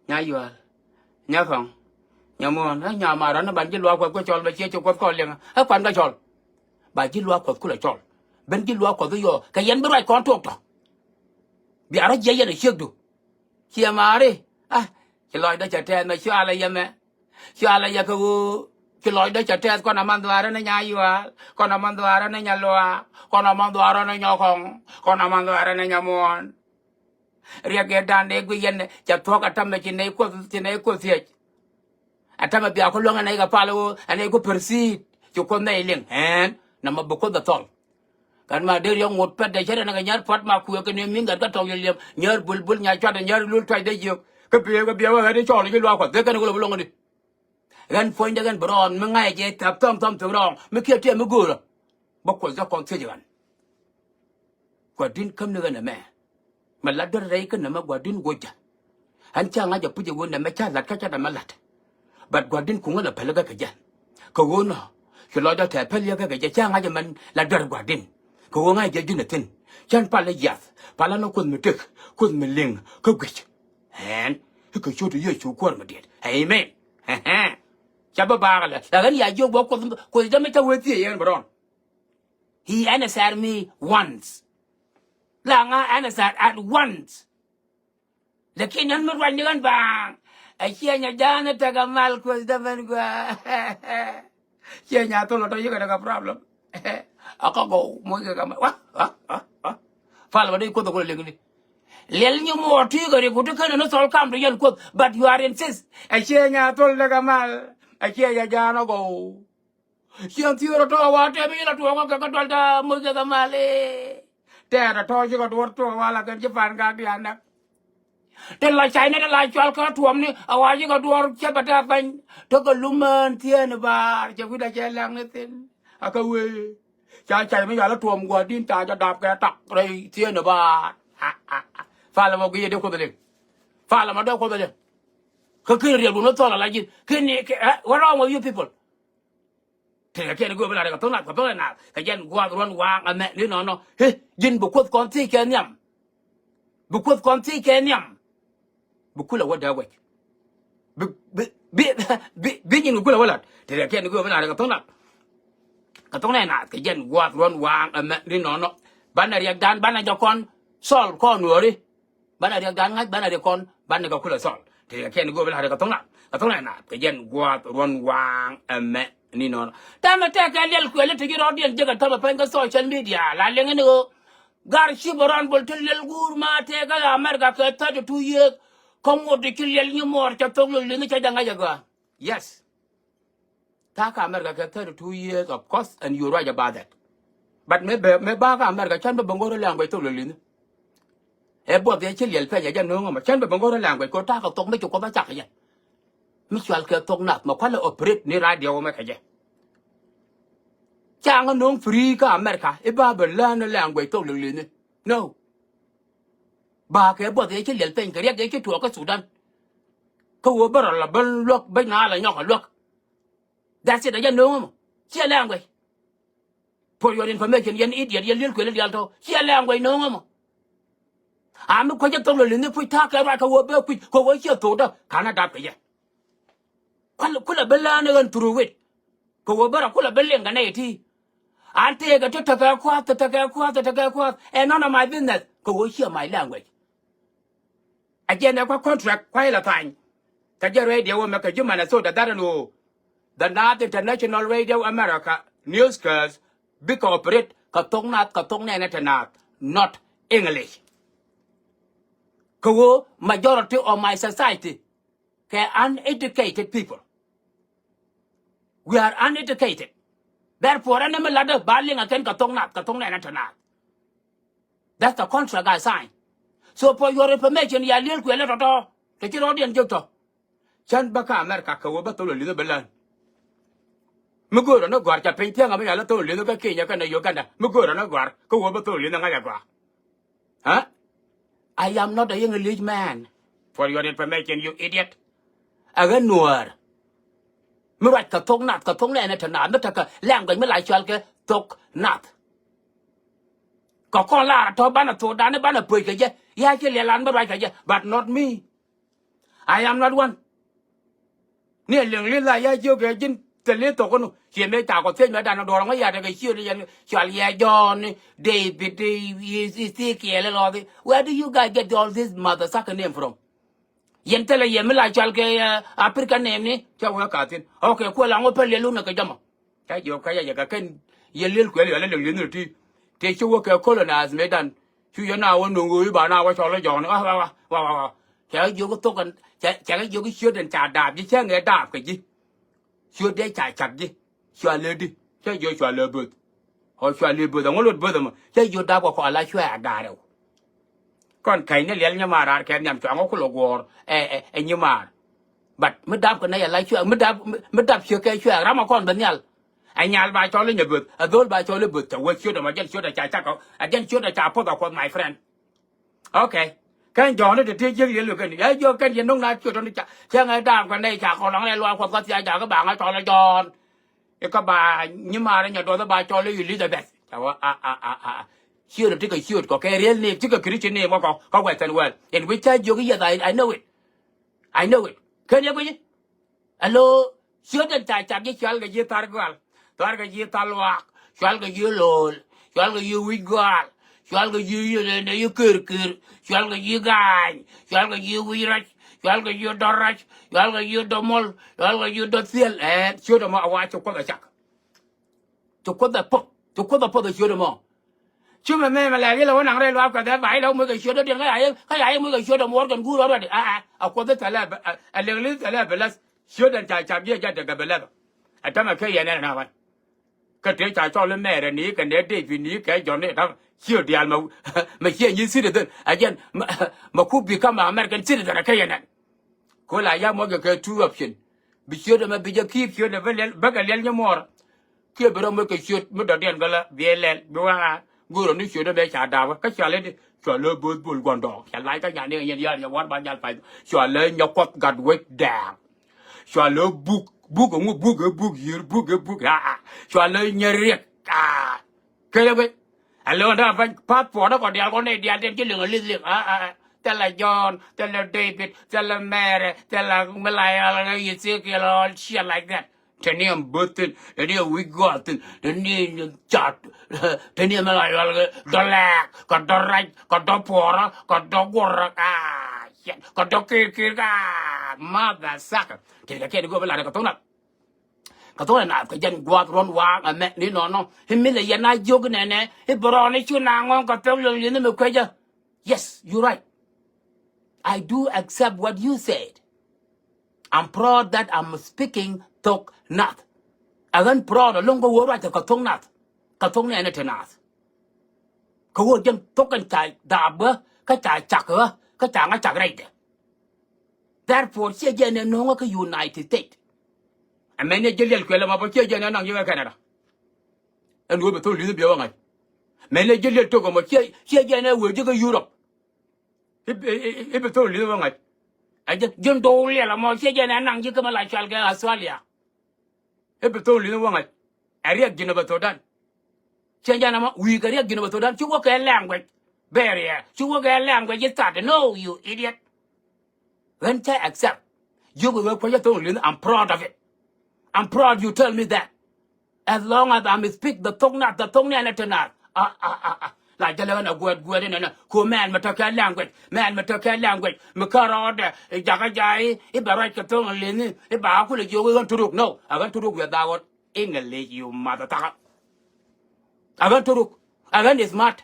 nya yual, nya kɔŋ, nya muɔ̱ɔ̱n, ɛ nya maran, ɛ ban ji̱ luaak Kuɔth ku cɔl bɛ ciɛ ci Kuoth kɔn liŋ, ɛ kuan kɛ cɔl. Ba ji̱ luaak Kuɔth kulɛ cɔl. Ben ji̱ luaak Kuɔth i̱ yɔɔ, kɛ yɛn bi ruac kɔn tuɔɔk tɔ. Bia rɔ jiɛ yɛn a ciekdu. Ciɛ maari, ah, ci lɔcdä cɛ tɛɛth mɛ cualɛ yɛ mɛ. Cualɛ yɛ kɛ ɣöö ci lɔcdä cɛ tɛth kɔn a man dhuaarä ni nya yuaal, kɔn a man dhuaarä ni nya luaak, kɔn a man dhuaarä ni nya kɔŋ, kɔn a man dhuaarä ni nya muɔ̱ɔ̱n. Riɛk yɛ dan dee guic yɛn cɛ thuɔ̱k a tämɛ ci nɛy Kuoth, ci nɛy Kuoth thiec. A tämɛ bia ku luäŋ ɛ nɛy kɛ pal ɣöö ɛ nɛy ku proceed ci Kuoth nɛy liŋ ɛn nɔmɔ bi Kuoth a thɔl. Kɛn ma dee riɔ̱ŋ ŋot pɛt dee cɛ rɛn kɛ nyär pua̱t ma kuëë kɛ ni mi̱i̱ŋ gat kä tɔ̱ŋ yɛ liɛm nyär bulbul nya cuat nyär lul tuac dee jiök. Kä biëë kɛ biɛw ɛ ɣän i̱ cɔɔl i̱ ci luaak Kuɔth dee kɛn kɛ lɔ bi lo̱ŋ ni. Ɣän puɔ̱nydɛ ɣän bi rɔɔn mi ŋa̱cɛ jɛ thap thɔm thɔm thok rɔɔŋ mi kiɛ tiɛm mi göörä. Bä Kuɔth jɛ kɔn thiec ɣän. Gua̱di̱n käm ni ɣän ɛmɛ. Mɛ lat duer rɛy kä nɛmɛ Gua̱di̱n wocä. Ɣän ca ŋa̱c a puc ɛ ɣöö nɛmɛ ca la̱t kä ca dämɛ la̱t. But Gua̱di̱n kuŋä la päl kä kɛ jɛ. Kɛ ɣöö nɔ ci lɔcdä tɛɛ päl yɛ kä kɛ jɛ ca ŋa̱c ɛmɛn la duer Gua̱di̱n. Kɛ ɣöö ŋa̱c jɛ ji̱n ɛ thi̱n. Cän palä jiath, palä ni Kuoth mi tëk, Kuoth mi liŋ kä guic. Ɛn i̱ kɛ ciöt Yecu Kuäär mi diet. Amen. Ca bä baak lɛ la ɣän ya jiök bä Kuoth, Kuoth dämɛ ca wee thiec yɛn bä rɔn. He answered me once. La ŋa answered at once. Lakin ɣän mi ruac ni ɣän baaŋ. A ciɛ nya ja̱a̱n tekɛ mal Kuoth dämɛn gua. Ciɛ nya thol tɔ yikɛ tekɛ problem. A kä gɔw moc kɛ kɛ mal. Wa, wa, wa, wa. Pal bä dee Kuoth a kulɛ liŋ ni. Liɛl nyi muɔɔr ti kɛ ri ku ti kɛn ni thol kam ti yɛn Kuoth, but you are insist. A ciɛ nya thol tekɛ mal. A ciɛ nya ja̱a̱n a gɔw. Ciɛŋ thiöör ɔ tɔ̱ a wa tɛm i̱ la tuɔɔk kä kɛ dual ta moc kɛ kɛ mal i̱. Tɛɛt ɔ tɔ̱ cikɛ duɔ̱r tuɔɔk a wa la kɛn ci pan kak diaal näk. Te la cay ni te la cual kä tuɔɔm ni a wa cikɛ duɔ̱r cɛ bɛ tɛth bany. Tekɛ lumään thieen i̱ baar cɛ wi̱cdɛ cɛ lɛŋ ni thi̱n. A kä wee ca cay mi yal i̱ tuɔɔm Gua̱di̱n ca jɛ dap kɛ tak rɛy thieen i̱ baar. Palɛ mɔ gui̱i̱ dee Kuoth liŋ. Palɛ mɔ dee Kuoth liŋ. Kä ken riɛl wun wä thɔl a la ji̱n ken ni kɛ, what wrong with you people? Tekɛ kɛn go̱o̱p in la rɛk kɛ tho̱k nath kɛ tho̱k nath kɛ jɛn gua̱a̱th ruɔ̱n waaŋ ɛmɛ ni nɔnɔ. He, ji̱n bi Kuoth kɔn thiec kɛ nhiam. Bi Kuoth kɔn thiec kɛ nhiam. Bi kulɛ wä dee wec. Bi, bi, bi, bi, bi nyin kɛ kulɛ wä lat. Tekɛ kɛn go̱o̱p in la rɛk kɛ tho̱k nath. Kɛ tho̱k nath kɛ jɛn gua̱a̱th ruɔ̱n waaŋ ɛmɛ ni nɔnɔ. Banɛ riɛkdan banɛ jɛ kɔn thɔl kɔn nuɔ̱ɔ̱ri. Banɛ riɛkdan ŋa̱c banɛ riɛk kɔn banɛ kɛ kulɛ thɔl. Tekɛ kɛn go̱o̱p in la rɛk kɛ tho̱k nath kɛ tho̱k nath kɛ jɛn gua̱a̱th ruɔ̱n waaŋ ɛmɛ ni nɔnɔ. Täämɛ tɛkɛ liɛl kuɛli ti ji̱ rɔɔdiɛn jekɛ täämɛ pɛny kä social media la liŋ in ɣöö gar ci bɛ rɔn bol ti liɛl guur ma tɛkɛ America kɛ thirty two years. Kä ŋot ti ci liɛl nyi muɔɔr cɛ thok lol liŋ cɛ jɛ ŋa̱c ɛ gɔaa. Yes. Tha̱a̱ kä America kɛ thirty two years of course and you right about that. But mëë bä, mëë bä kä America cän bä bä ŋo̱r language thok lolini. Ɛ buɔth yɛ ci liɛl pɛnyɛ jɛ no̱o̱ŋ ɛmɔ cän bä bä ŋo̱r language kɛ ta̱a̱ kɛ thok mi ci Kuoth a cak kɛ jɛ. Mi cual kɛ thok nath mɛ kualɛ operate ni radio mɛ kɛ jɛ. Ca ŋä no̱o̱ŋ free kä America i̱ ba bɛ learn language thok liŋ li̱ni. No. Ba kɛ buɔth yɛ ci liɛl peny kɛ riɛk yɛ ci tuɔɔk kä Sudan. Kä ɣöö bä rɔ la bä luäk bä na la nyɔk a luäk. That's it, a jɛ no̱o̱ŋ ɛmɔ. Ciɛ language. For your information, yɛn idiot, yɛn liel kuël dial tɔ. Ciɛ language no̱o̱ŋ ɛmɔ. A mi kuecä thok lɔ li̱ni puc ta̱a̱ kɛ ruac kɛ ɣöö bɛ kui̱c kɛ ɣöö ciɛ thok dä ka̱n a dap kɛ yɛ. Kual kulɛ bi lään ɣän through it. Kɛ ɣöö bä rɔ kulɛ bi liŋ kɛ nɛy ti. An tëëkɛ ti tekɛ kua̱th, tekɛ kua̱th, tekɛ kua̱th. And none of my business. Kɛ ɣöö ciɛ my language. A jɛn ɛ kua contract kua ilɛ thany. Kä jɛ radio wä mɛ kɛ ji̱ Minnesota dharɛ ni ɣöö the Naath International Radio America newscast bikɛ operate kɛ thok Naath kɛ thok nɛɛnɛ te Naath, not English. Kɛ ɣöö majority of my society kɛ uneducated people. We are uneducated. Therefore ɛn mi latdä ba liŋ a kɛn kɛ thok Naath kɛ thok nɛɛnɛ te Naath. That's the contract I sign. So for your information, ya liel kuël tɔtɔ. Te ci rɔɔdiɛn jek tɔ. Cän bä kä America kɛ ɣöö bä thol li̱th bä län. Mi göörä ni gɔ̱a̱r ca piny thiäŋ a mi yal thol li̱th kä Kenya kɛnɛ Uganda. Mi göörä ni gɔ̱a̱r kɛ ɣöö bä thol li̱th ŋa̱c a gɔaa. Huh? I am not a English man. For your information, you idiot. A ɣän nuäär. Mi ruac kɛ thok Naath, kɛ thok nɛɛnɛ te Naath, mi tekɛ language mi la cɔal kɛ thok Naath. Kɛ kɔn lar a tɔ banɛ thokdan i̱ banɛ puec kɛ jɛ. Ya ci liɛl an mi ruac kɛ jɛ, but not me. I am not one. Ni a liŋ li̱th la ya jiök kɛ ji̱n thil ni thok kɛn. Ciɛ mëë ca kɔ thiec mëë dan duɔ̱ɔ̱r ŋä ya tekɛ ciöt yɛn cɔal yɛ Jɔ̱ɔ̱n, David, Ezekiel, Lɔthi. Where do you guys get all this mother sucker name from? Yɛn thilɛ yɛ mi la cɔal kɛ, uh, African name ni cɛ wee ka thi̱n. Okay, kuɛ la ŋɔ pɛl yɛ lun kɛ jɔmɔ. Ca jiök kä yɛ yɛ kɛ kɛn yɛ liel kuɛl yɔl ɛ liŋ li̱th ni ti. Tëë ci wä kɛ colonize mëë dan. Cu yɛ na wä nuŋ ɣöö i̱ ba na wä cɔl i̱ Jɔ̱ɔ̱n. Wa, wa, wa, wa, wa, wa. Cɛ kɛ jiök thok ɛn, cɛ, cɛ kɛ jiök ciöt ɛn ca daap ji̱ cä ŋɛ daap kɛ ji̱. Ciöt dee ca cak ji̱. Cua lɛ di. Cä jiök cua lɛ böth. Ɔ cua lɛ böth. Ɛŋu lot böth ɛmɔ. Cä jiök daap kɛ kɔn la cua a daap rɛw. Kɔn ka̱ny ni liɛl nyimaar raar kɛ nhiam cua ŋɔ kulɛ guɔ̱ɔ̱r. Ɛ, ɛ, ɛ nyimaar. But mi dap kɛ nɛy ala cuɛk, mi dap, mi, mi dap ciek kɛ cuɛk, ram a kɔn bɛ nhial. Ɛ nyal ba cɔl inyɛ böth, ɛ dhol ba cɔl inyɛ böth, cɛ wä ciöt ɛmɔ, jɛn ciöt ɛ ca cak, ɛ jɛn ciöt ɛ ca poth ɛ kuɔth, my friend. Okay. Kɛn jɔɔni ti ti jiek liel kɛn, ɛ jiök kɛn yɛ no̱ŋ na ciöt ɔni ca, cɛ ŋɛ daam kɛ nɛy ca kɔn lɔŋ rɛy luaak kuɔth kä thiac jakä ba ŋa cɔl ɛ Jɔ̱ɔ̱n. Ikä ba nyimaar inyɛ duɔth iba cɔl inyɛ Elizabeth. Ca wä a, a, a, a. Ciöt ɛ ti kɛ ciöt kɔ kɛ real name, ti kɛ Christian name kɔ, kɔ Western world. In which ca jiök, yes, I, I know it. I know it. Kɛn yɛ guic i̱. Alo, ciöt ɛn ca cak ji̱ cual kɛ ji̱ thar gual. Cual kɛ ji̱ thar luaak. Cual kɛ ji̱ lo̱o̱l. Cual kɛ ji̱ wi̱c gual. Cual kɛ ji̱ yɛl ɛn ji̱ kër kër. Cual kɛ ji̱ gaany. Cual kɛ ji̱ wi̱c rac. Cual kɛ ji̱ dɔr rac. Cual kɛ ji̱ dɔr muɔl. Cual kɛ ji̱ dɔr thiel. Ɛ, ciöt ɛmɔ a wa ci kuoth a cak. Ci kuoth a poth. Ci kuoth a poth a ciöt ɛmɔ. Ci mɛ mɛ mɛ lɛ ilɛ wä naŋ rɛy luaak kuɛth ɛ ba ilɛ wä muec kɛ ciöt dɔ̱diɛn kä ya yɛ, kä ya yɛ muec kɛ ciöt dɔ̱ muɔr kɛn guur ɣɔr ruɛt. A, a, a kuɔth thilɛ bɛ, a, a liŋ li̱th thilɛ bɛ läth. Ciöt ɛn ca cap jiɛ jat tekɛ bɛ läth. Ɛ tämɛ kɛ yɛn ɛn na wan. Kä tëë ca cɔl i̱ Mɛɛrɛ ni kɛ nɛ David ni kɛ Jɔ̱ɔ̱n ni ɛ tämɛ. Ciöt diaal mɛ, mɛ ciɛ nyi citizen. Ɛ jɛn, mɛ, mɛ ku become American citizen ɛ kɛ yɛn ɛn. Kol a ya muɔckɛ kɛ two option. Bi ciöt ɛmɛ bi jɛ ki̱i̱p ciöt ɛ bä liɛl, bäkɛ liɛl nyimuɔɔr. Kiɛ bi rɔ muɔckɛ ciöt mi dɔ̱diɛn gɔlä bi ɛ lɛl bi wa go̱o̱rä ni ciöt ɛmɛ ca daapä kä cua lɛ di cua lɛ bo̱o̱th bol gua̱ndɔɔŋ. Ca lac kä nyan ni ɛ nyɛn ya̱r yɛ war ba nyal pay. Cua lɛ nyɛ kuɔth gat wec dɛɛŋ. Cua lɛ buk, buk ɛŋu buk ɛ buk yiër buk ɛ buk aa. Cua lɛ nyɛ riɛk aa. Kɛlɛ guic. Alo̱o̱n da̱a̱ pa̱ny path puɔ̱ɔ̱t ɛ kɔ diaal kɔn nɛy diaal tin ci liŋ ɛ li̱th liŋ. Aa, aa, aa. Thilɛ Jɔ̱ɔ̱n, thilɛ David, thilɛ Mɛɛrɛ, thilɛ mi la yɔl kɛ Ezekiel, all shit like that. Te ni ɛn böth thi̱n, te ni ɛn wi̱c gɔaa thi̱n, te ni ɛn cat, te ni ɛn mi la yɔl kɛ dɔ̱ lɛɛk, kɛ dɔ̱ rac, kɛ dɔ̱ puɔ̱ɔ̱rä, kɛ dɔ̱ guɔ̱rä, aa, shit, kɛ dɔ̱ kir kir, aa, mother sucker. Te kɛ kɛn go̱o̱p ɛ lat kɛ thok Naath. Kɛ thok Naath kɛ jɛn gua̱a̱th ruɔ̱n waaŋ ɛmɛ ni nɔnɔ. I̱ mi lɛ yɛn a jiök nɛnɛ i̱ bɛ rɔɔni cu na ŋɔ̱ŋ kɛ thok liŋ li̱nh mi kuecä. Yes, you right. I do accept what you said. I'm proud that I'm speaking thok Naath. Ɛ ɣän proud ɛlɔ̱ŋ kɛ ɣöö ruac kɛ kɛ thok Naath. Kɛ thok nɛɛni te Naath. Kɛ ɣöö jɛn thok ɛn ca daap ɣä kä ca cak ɣä kä ca ŋä cak rɛydɛ. Therefore ciɛ jɛn ɛ no̱o̱ŋä kä United States. Ɛmɛn ni ji̱ liɛl kuɛl ɛmɔ bä ciɛ jɛn ɛ naŋ ji̱ kä Canada. Ɛn ɣöö bi thoŋ li̱th biɛ wä ŋa̱c. Mɛn ɛ ji̱ liɛl tok ɛmɔ ciɛ, ciɛ jɛn ɛ wee ji̱ kä Europe. I̱, i̱, i̱, i̱ bi thoŋ li̱th wä ŋa̱c. Ɛ jɛn, jɛn do̱r liɛl ɛmɔ ciɛ jɛn ɛ naŋ ji̱ kä mi la cɔal kɛ Australia. I̱ bi thoŋ li̱th wä ŋa̱c. Ɛ riɛk Jinub Sudan. Ciɛ jɛn ɛmɔ wi̱i̱ kɛ riɛk Jinub Sudan ci wä kɛ language barrier. Ci wä kɛ language study. No, you idiot. Ɣän cä accept. Jiök ɛ ɣöö kuecä thoŋ li̱th, I'm proud of it. I'm proud you tell me that. As long as I'm speak the thok nath, the thok nɛn ɛ te nath. Ah, ah, ah, ah. La jälɛ ɣän a guɛt guɛt inɛnɛ. Ko mɛn mi tekɛ language. Mɛn mi tekɛ language. Mi kä rɔɔdɛ. I̱ jakä jay. I̱ bɛ ruac kɛ thoŋ li̱ni. I̱ ba kulɛ jiök i̱ ɣän turuk. No. A ɣän turuk wiɛ dhawot. English, you mother thaka. A ɣän turuk. A ɣän is smart.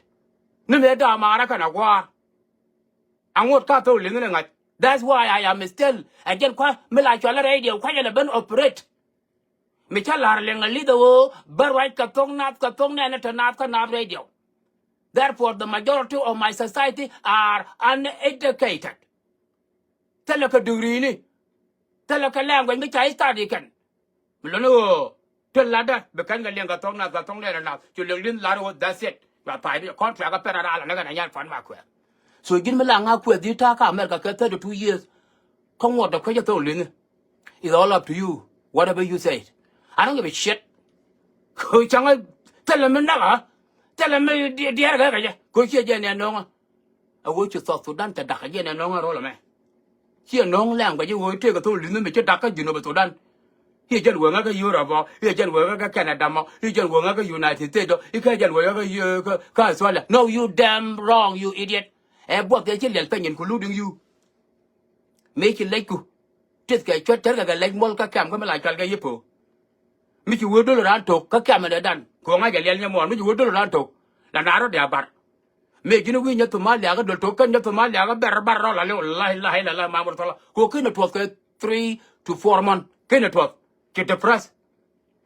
Ni mëë da̱a̱ maarä kɛn a gua̱a̱r. Aŋot ka thoŋ li̱ni ni ŋa̱c. That's why I am still. Ɛ jɛn kua̱ mi la cɔal radio kua̱ jɛn ɛ ben operate. Mi cä la̱r liŋ a li̱th ɛ ɣöö bä ruac kɛ thoŋ nath kɛ thoŋ nɛn ɛ te nath kä nath radio. Therefore, the majority of my society are uneducated. Thilɛ kɛ degree ni. Thilɛ kɛ language mi ca study kɛn. Mi luni ɣöö ti latdä bi kɛn kɛ liɛŋ kɛ thoŋ nath kɛ thoŋ nɛn ɛ nath. Cu liŋ li̱th lat ɣöö that's it. Cua pay bi contract kä pɛn a ral ɛ ni kɛn a nyan puan ma kuɛɛr. So ji̱n mi la ŋa̱ kuɛth ji̱ ta̱a̱ kä America kɛ thirty two years. Kä ŋuɔt dee kuecä thoŋ li̱ni. It's all up to you. Whatever you say. I don't give a shit. Kɛ cäŋ ɛ thilɛ mi näk ɣä. Thilɛ mi diɛɛr kɛ kɛ jɛ. Kɛ ciɛ jɛ nɛ nöŋä. A ɣöö ci South Sudan cɛ da̱k kɛ jɛ nɛ nöŋä rol ɛmɛ. Ciɛ nöŋ language ɣöö tëëkɛ thoŋ li̱ni mi ci da̱k kä Jinub Sudan. I̱ jɛn wee ŋäkä Europe ɔ, i̱ jɛn wee ŋäkä Canada mɔ, i̱ jɛn wee ŋäkä United States ɔ, i̱ kä jɛn wee ŋäkä kä Australia. No, you damn wrong, you idiot. Ɛ buɔth kɛ ci liɛl piny including you. Mëë ci lɛcku. Tith kɛ cuɔt cärkɛ kɛ lɛc muɔl kä kɛm kä mi la cual kɛ yipö. Mi ci wee dol raan tok kä kɛm in dee dan. Kɛ ŋa̱c ɛ liɛl nyɛ muɔɔr mi ci wee dol raan tok. La na rɔ dee a bar. Mëë ji̱n wi̱i̱ nyɛ Somalia kä dol tok kɛn nyɛ Somalia kä bɛr bar rɔ la liw la ilaha illallah Muhammad Rasulullah. Kɛ ɣöö ken ni tuɔth kɛ three to four month. Ken ni tuɔth. Ci depress.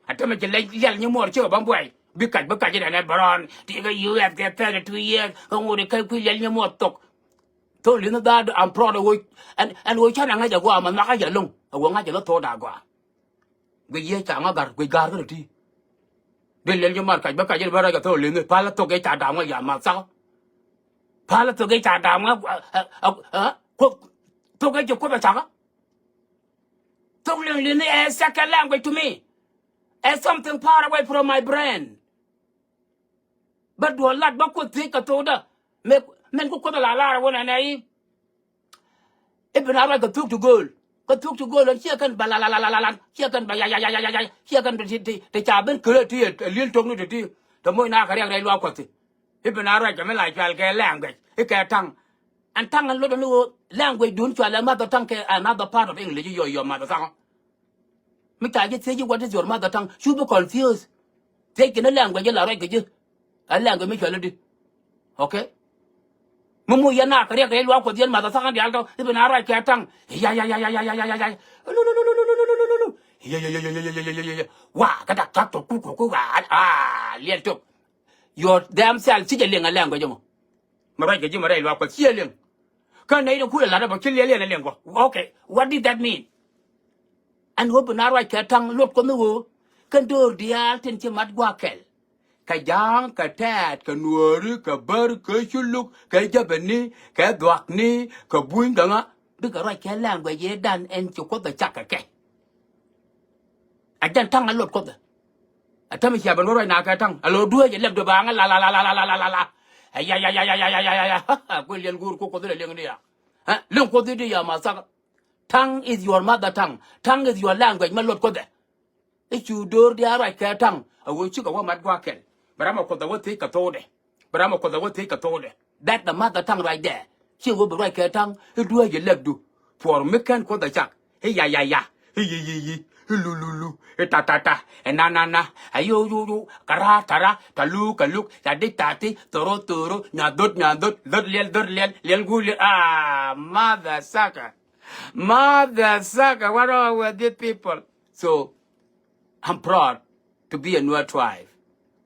A tämɛ ci lɛc liɛl nyi muɔɔr cikɛ bä buay. Bi kac bi kac inɛnɛ bärɔn. Ti kɛ U S kɛ thirty two years. Kä ŋot ikä kui̱ liɛl nyi muɔɔr thok. Thok li̱n dhaat I'm proud of ɣöö ɛn, ɛn ɣöö canɛ ŋäc a gɔaa ma nhɔakä jɛ lo̱ŋ. A ɣöö ŋa̱c jɛ lä thok da̱a̱ gɔaa. Guic yiëë ca ŋä ga̱r, guic ga̱r kä ti. Dee liɛl nyi muɔɔr kac bi kac inɛ bä rɛc kɛ thok li̱n. Pal thok i̱ ca da̱a̱m ŋä ya ma thak. Pal thok i̱ ca da̱a̱m ŋä, ɛ, ɛ, ɛ, kuoth, thok i̱ ci kuoth a cak. Thok liŋ li̱n ɛ second language to me. Ɛ something far away from my brain. Bä duɔl lat bä kuoth thiec kɛ thokdä. Mɛ, mɛn ku kuoth la lar ɛ wun ɛnɛ i̱. I̱ bi na ruac kɛ thuk ti gööl. Kɛ thuk ti gööl ɛn ciɛ kɛn bä la la la la la la. Ciɛ kɛn bä ya ya ya ya ya ya. Ciɛ kɛn ti ti ti ca ben kölë ti ɛ li̱el tok ni ti ti. Te moc na kɛ riɛk rɛy luaak kuɔth ti. I̱ bi na ruac kɛ mi la cual kɛ language i̱ kɛ taŋ. Ɛn taŋ ɛn lot ɛn ɣöö language dun cual ɛ mother tongue kɛ another part of English i̱ yɔ yɔ mother tongue. Mi ca ji̱ thiec i̱ what is your mother tongue? Cu bi confuse. Thiec kɛn ɛ language i̱ la ruac kɛ ji̱. Ɛ language mi cual i̱di. Okay. Mi mu yɛn a kɛ riɛk kɛ i̱ luaak kuɔth yɛn mother tongue diaal tɔ i̱ bi na ruac kɛ taŋ. Ya ya ya ya ya ya ya ya ya. Lu lu lu lu lu lu lu lu lu lu. Ya ya ya ya ya ya ya ya ya ya. Wa kɛ dak cak tɔ ku ku ku wa. Ah, liɛl tok. Your damn self ci jɛ liŋ a language mɔ. Mi ruac kɛ ji̱ mi rɛy luaak kuɔth ciɛ liŋ. Kä nɛy ti kulɛ la̱t ɛ bä ci liɛl yɛn ɛ liŋ kɔ. Okay, what did that mean? Ɛn ɣöö bi na ruac kɛ taŋ luɔt kuɔth ni ɣöö kɛn döör diaal tin ci mat gua̱a̱k kɛl. Kɛ ja̱a̱ŋ, kɛ tɛɛt, kɛ nuääri, kɛ bär, kɛ culuk, kɛ jäpäni, kɛ dhuakni, kɛ buny kɛ ŋa. Bikɛ ruac kɛ language ëëdan ɛn ci kuoth ɛ cak kɛ kɛ. A jɛn taŋ a lot kuoth ɛ. A täämɛ cia ben wä ruac na kɛ taŋ a lot dueec ɛ lɛp dueec ba ŋä la la la la. Ɛ ya ya ya ya ya ya ya ya ya. Kuɛ liɛl guur ku kuoth ilɛ liɛŋ di ya. Ɛ liɛŋ kuoth di ya ma thak. Tongue is your mother tongue. Tongue is your language. Mɛ lot kuoth ɛ. I̱ cu do̱r diaal ruac kɛ taŋ a ɣöö cikɛ wä mat gua̱a̱k kɛl. Bɛ ram a kuoth a wä thiec kɛ thokdɛ. Bɛ ram a kuoth a wä thiec kɛ thokdɛ. That the mother tongue right there. Ci ɣöö bɛ ruac kɛ taŋ i̱ dueec i̱ lɛpdu. Puɔr mi kɛn kuoth a cak i̱ ya ya ya i̱ yi yi yi i̱ lu lu lu i̱ ta ta ta i̱ na na na. A yo yo yo. Ka ra ta ra ta lu ka luk ta dic ta ti thoro thoro nya dhot nya dhot dhot liɛl dhot liɛl liɛl guur liɛl. Ah, mother sucker. Mother sucker, what wrong with these people? So, I'm proud to be a Nuer tribe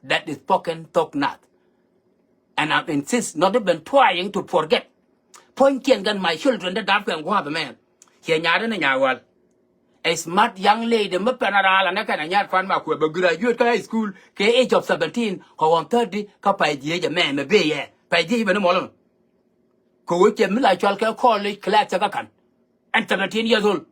that is spoken Thok Nath. And I insist, not even trying to forget. Puɔ̱nykiɛn kɛn my children, the dap kɛn gua̱a̱th mɛn. Ciɛ nyaat ni nyaawal. A smart young lady mi pɛn a raal anɛ kɛn a nyat kuan ma kuɛ bɛ graduate kä high school kɛ age of seventeen kɛ ɣɔn thirty kä pay dhiec ɛmɛ mɛ bee yɛ pay dhiec bɛ ni mɔlɔ. Kɛ ɣöö cɛ mi la cual kɛ college class cɛ kä kan. And seventeen years old.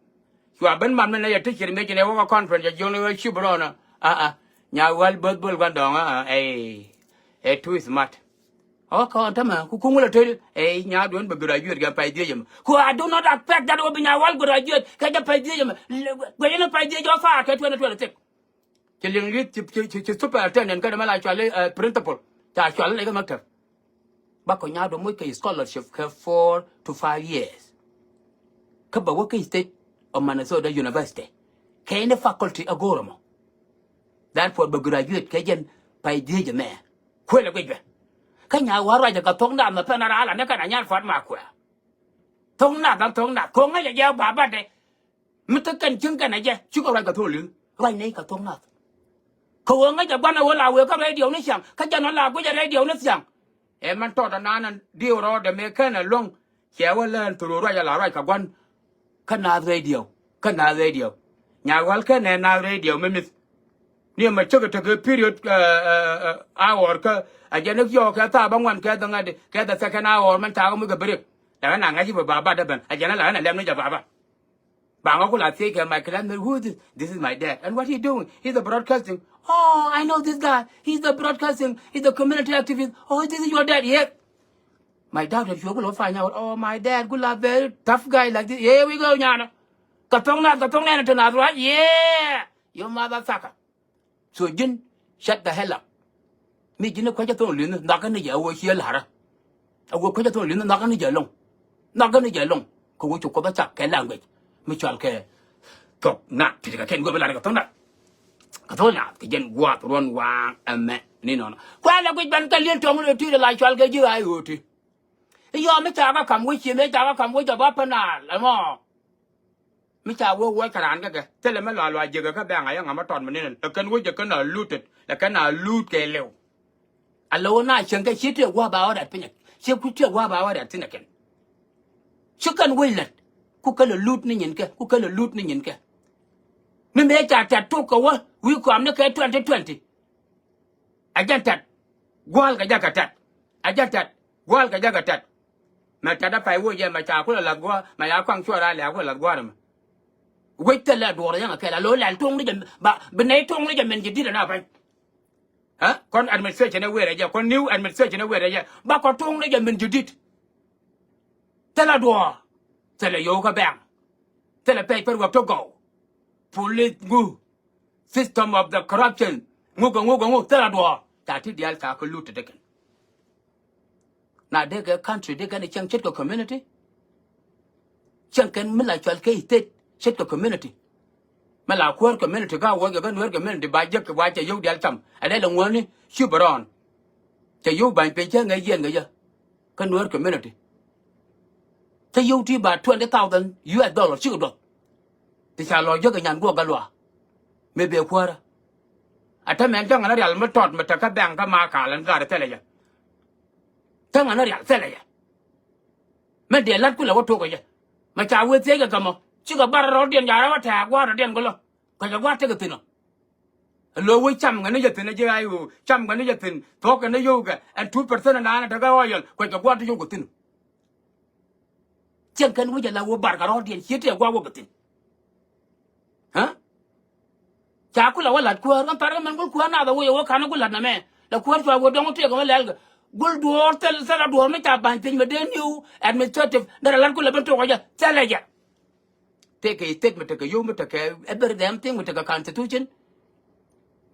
Cua ben man mi nɛ yɛ teacher mi ci nɛ wä kä conference jɛ jiɔn wä ci bɛ rɔɔn a a. Nya wäl both bol guan dɔŋ a a. Ɛ too smart. Ɔ kɔn tämɛ ku kuŋ wulɛ tëë ɛ nyaat duɔ̱n bɛ graduate kɛ pay dhiec ɛmɛ. Ku I do not expect that wä bi nyaat wal graduate kɛ jɛ pay dhiec ɛmɛ. Guɛc ni pay dhiec ɔ far kɛ twenty twenty-six. Ci liŋ li̱th ci superintendent kä dämɛ la cuali principal ca cuali nɛ kɛ maktab. Bakɔ nyaat duɔ̱n moc kɛ scholarship kɛ four to five years. Kä bɛ wä kä state of Minnesota University kɛ ni faculty a go̱o̱r ɛmɔ. Therefore bɛ graduate kɛ jɛn pay dhiec ɛmɛ. Kuël ɛ guic bɛ kä nya wä ruacɛ kɛ thok nath mɛ pɛn a raal anɛ kɛn a nyal puat ma kuɛ. Thok nath an thok nath ko̱ ŋäcɛ jɛ baba dɛ. Mi te kɛn cieŋ kɛn a jɛ cikɛ ruac kɛ thok li̱th ruac nɛy kɛ thok nath. Kɛ ɣöö ŋäcɛ gua̱n ɛ ɣöö la wëë kä radio ni ciaŋ kä jɛn ɣän la guic ɛ radio ni ciaŋ. Ɛ mɛn tɔt ɛ naan diw rɔɔdɛ mëë kɛn ɛ luäŋ. Cɛ wä lään through ruac ala ruac kɛ gua̱n. Kä naath radio kä naath radio. Nyaak wäl kɛn ɛ naath radio mi mith. Ni ɛmɛ cäk ɛ tekɛ period hour kä a jɛn i̱ yɔɔk kɛ thaap aŋuan kɛ dhɛ ŋa̱t kɛ dhɛ second hour mɛn taak mi kɛ break. Lɛ ɣän a ŋa̱c i̱ bɛ baba dɛ ben a jɛn a lɛ ɣän a lɛm ni jɛ baba. Ba ŋa ku la thiec kɛ my classmate, who is this? This is my dad. And what he doing? He's the broadcasting. Oh, I know this guy. He's the broadcasting. He's the community activist. Oh, this is your dad. Yes. My dad had you will find out. Oh, my dad, good luck, very tough guy like this. Here we go, nyana. Katong na, katong na, na, na, right? Yeah. Your mother sucker. So ji̱n shut the hell up. Mi ji̱n kuecä thon li̱nh nhɔakä ni jɛ a wee ciɛ la̱rä. A wee kuecä thon li̱nh nhɔakä ni jɛ loŋ. Nhɔakä ni jɛ loŋ kɛ wee ci Kuoth a cak kɛ language mi cɔal kɛ thok na ti kɛ kɛn guɔ bi la̱rä kɛ thok na. Kɛ thok na kɛ jɛn guath ruɔn waaŋ ɛmɛ ni nɔnɔ. Kuɛ lɛ guic bɛn kɛ li̱el tɔŋ ni ti la cɔal kɛ ji̱ a i̱ ɣöö ti. I̱ yɔɔ mi ca kä kam wec ciɛ mi ca kä kam wec jɔp a pä naal ɛmɔ. Mi ca wee wuɔc kɛ raan kä kɛ thilɛ mi luaac luaac jiäkä kä bɛ̈ŋ a yɛ ŋa̱m a tɔt mi ni̱n ɛ kɛn wec jɛ kɛn a luut tet lɛ kɛn a luut kɛ liw. A lo̱w na cieŋ kɛ ci tëë gua̱a̱p a wä rɛ̈t piny ɛ ci ku tëë gua̱a̱p a wä rɛ̈t thi̱n ɛ kɛn. Ci kɛn wec lät ku kɛn a luut ni nyin kɛ ku kɛn a luut ni nyin kɛ. Ni mëë ca tɛt tok kɛ wä wi̱i̱ kɔam ni kɛ twenty twenty. A jɛn tɛt gua̱a̱l kɛ jɛ kɛ tɛt. A jɛn tɛt gua̱a̱l kɛ jɛ kɛ tɛt. Mɛ tɛt a pay wec jɛ mɛ ca kulɛ lath gua̱a̱r mɛ ya kɔaŋ cuɔr a lɛ a kulɛ lath gua̱a̱r mɛ. Wec thilɛ duɔɔr yɛn a kɛl a lo̱ lɛl tuɔ̱ŋ ni jɛ ba bi nɛy tuɔ̱ŋ ni jɛ min jɛ di̱t ɛn a pany. Ɛ kɔn administration ɛ wëë rɛ jɛ kɔn new administration ɛ wëë rɛ jɛ ba kɔ tuɔ̱ŋ ni jɛ min jɛ di̱t. Thilɛ duɔ̱ɔ̱r thilɛ yio̱w kä bɛ̈ŋ. Thilɛ pɛc pär wek tä gɔw. Police ŋu. System of the corruption ŋu kɛ ŋu kɛ ŋu thilɛ duɔ̱ɔ̱r ca ti diaal ca kä lut ti dikɛn. Na dee kɛ country dee kɛn cieŋ ce̱tkɛ community. Cieŋ kɛn mi la cual kɛ state ce̱tkɛ community. Mi la kuäär community kä a wuɔckɛ kä nueer community ba jek kɛ wa cɛ yio̱w diaal cam ɛ lɛl ɛ ŋuäni ci bɛ rɔɔn. Cɛ yio̱w ba̱ny piny cä ŋäc yiɛn kɛ jɛ. Kä nueer community. Cä yio̱w ti ba twenty thousand U S dollar cikɛ duɔth. Ti ca lɔ jiäk kɛ nyan guɔk kä luaak. Mëë bee kuäärä. A te mɛn cä ŋän a rial mi tɔt mi te kä bɛŋ kä ma kaal ɛn gaat thilɛ jɛ. Cä ŋän a rial thilɛ jɛ. Mɛ dee la̱t kulɛ wä tok kɛ jɛ. Mɛ ca wee thiec kɛ gämɔ cikɛ bar rɔɔdiɛn ca rɔɔdiɛn kɛ lɔ. Kuecɛ gua̱a̱r tekɛ thi̱n ɔ. Ɛ lo̱o̱ wec cam ŋäni jɛ thi̱n ɛ ji̱ ay ɣöö cam ŋäni jɛ thi̱n thuɔ̱k kɛn ɛ yio̱w kɛ ɛn two percent ɛ naan ɛ tekɛ ɣɔɔyɔl kuecɛ gua̱a̱r ti yio̱w kɛ thi̱n. Cieŋ kɛn wec ɛ la wä bar kɛ rɔɔdiɛn ciet tëë gua̱a̱r wä kɛ thi̱n. Ɛ ca kulɛ wä la̱t kuäär ɣän thar kä mɛn gul kuäär nath ɛ wec ɛ wä ka̱n ɛ gul la̱t nɛmɛ. Lɛ kuäär cua wä dɔ̱ŋ tëëk ɛ wä lɛl kɛ gul duɔ̱ɔ̱r thil thil a duɔ̱ɔ̱r mi ca ba̱ny piny mɛ dee new administrative derɛ la̱t kulɛ ben tok ɛ jɛ thilɛ jɛ. Tekɛ state mi tekɛ yio̱w mi tekɛ every damn thing mi tekɛ constitution.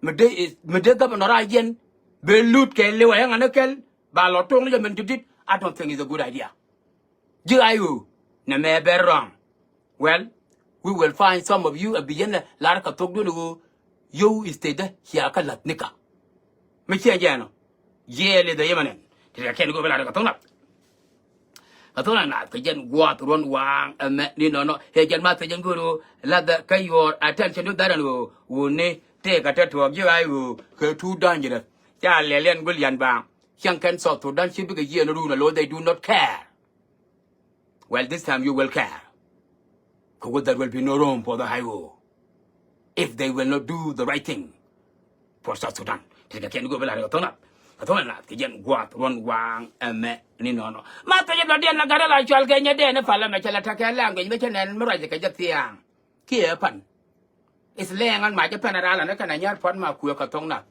Mi dee mi dee governor a jiɛn bee lut kɛ liw a yɛn ŋa̱n kɛl ba lɔ toŋ ni jɛ min ti dit. I don't think it's a good idea. Ji̱ a yio̱w nɛ mɛ bɛ wrong. Well, we will find some of you a bi yɛn lar kɛ thok duɔ̱n ɣöö yio̱w state dä cia kä la̱th ni ka. Mi ciɛ jɛɛn ɔ jiɛɛl i̱ dhɛ yemɛnɛn ti rɛ kɛn go̱o̱p ɛ lar kɛ thok nath. Kɛ thok nath kɛ jɛn gua̱a̱th ruɔ̱n waaŋ ɛmɛ ni nɔnɔ ɛ jɛn ma thɛ jɛn go̱o̱r ɣöö la̱thɛ kä your attention ni dharɛn ɣöö wuni tëëkɛ te tuɔɔk ji̱ ɣa̱c ɣöö kɛ too dangerous. Ca lɛl yɛn guil yɛn baaŋ cäŋ kɛn South Sudan ci bikɛ yiëë ni ruun ɛ lo̱o̱ they do not care. Well, this time you will care. Kɛ wä, there will be no room for the I O if they will not do the right thing for South Sudan. Ti kɛ kɛn go̱o̱p la rɛ kɛ thoŋ nath, kɛ thoŋ nath kɛ jɛn gua̱a̱th ruɔ̱n waaŋ ɛmɛ ni nɔnɔ. Ma thocɛ lɔtdiɛn la gat ala cual kɛ nyɛ dɛn i̱ pal ɛmɛ cɛ la tekɛ language mi cɛ nɛn mi ruac kɛ jɛ thia̱a̱ŋ. Kiɛ pan. I̱ lɛɛŋ an ma cɛ pɛn a ral ɛn kɛn a nyar puɔ̱t ma kuɛ kɛ thoŋ nath.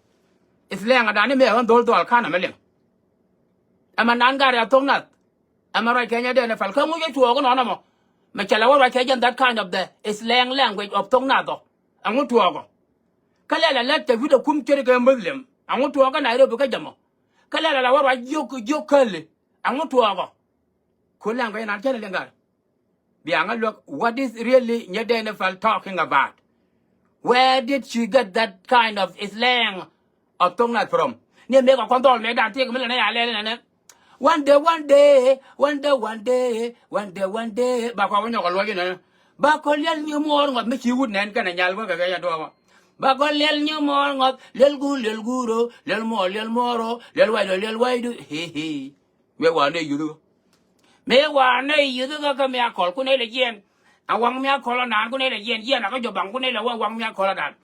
I̱ lɛɛŋ a dan imɛ ɣän dho̱l dhɔal ka̱n ɛmɛ liŋ. Ɛmɛ nan gat a thoŋ nath. Ɛmɛ ruac kɛ nyɛ dɛn i̱ pal kä ŋuc ɛ cuɔɔk inɔnɔ mɔ. Mɛ cɛ la wä ruac kɛ jɛn that kind of the slang language of thoŋ nath ɔ. Ɛŋu tuɔɔkɔ? Kä lɛl ɛ lät cɛ wi̱cdɛ kum ce̱tkɛ Muslim. Ɛŋu tuɔɔkɔ Nairobi kä jɛ mɔ? Kä lɛl ɛ la wä ruac jiök jiök käli. Ɛŋu tuɔɔkɔ? Ku language nan cɛn ɛ liŋ gat. Biaŋä luäk, what is really nyɛ dɛn i̱ pal talking about? Where did she get that kind of slang of thoŋ nath from? Ni mëë kɛ kɔn dhɔl mëë dan thiek mi lɛ nɛ ya lɛl nɛnɛ. One day, one day, one day, one day, one day, one day. Ba kɔk wä nyɔk a luɔc inɛ. Ba kɔk liɛl nyi muɔɔr ŋɔth mi ci wut nɛn kɛnɛ nyal wä kɛ kɛ ya duɔmɔ. Ba kɔk liɛl nyi muɔɔr ŋɔth, liɛl guur, liɛl guur o, liɛl muɔɔr, liɛl muɔɔr o, liɛl waydu, liɛl waydu. Hi, hi. Mëë wa nɛ yuth kä. Mëë wa nɛ yuth kä kä mi a kɔl kun ɛ lɛ jiɛn. A waŋ mi a kɔl a naan kun ɛ lɛ jiɛn, jiɛn a kä jɔ baŋ kun ɛ lɛ waŋ, waŋ mi a kɔl a naan.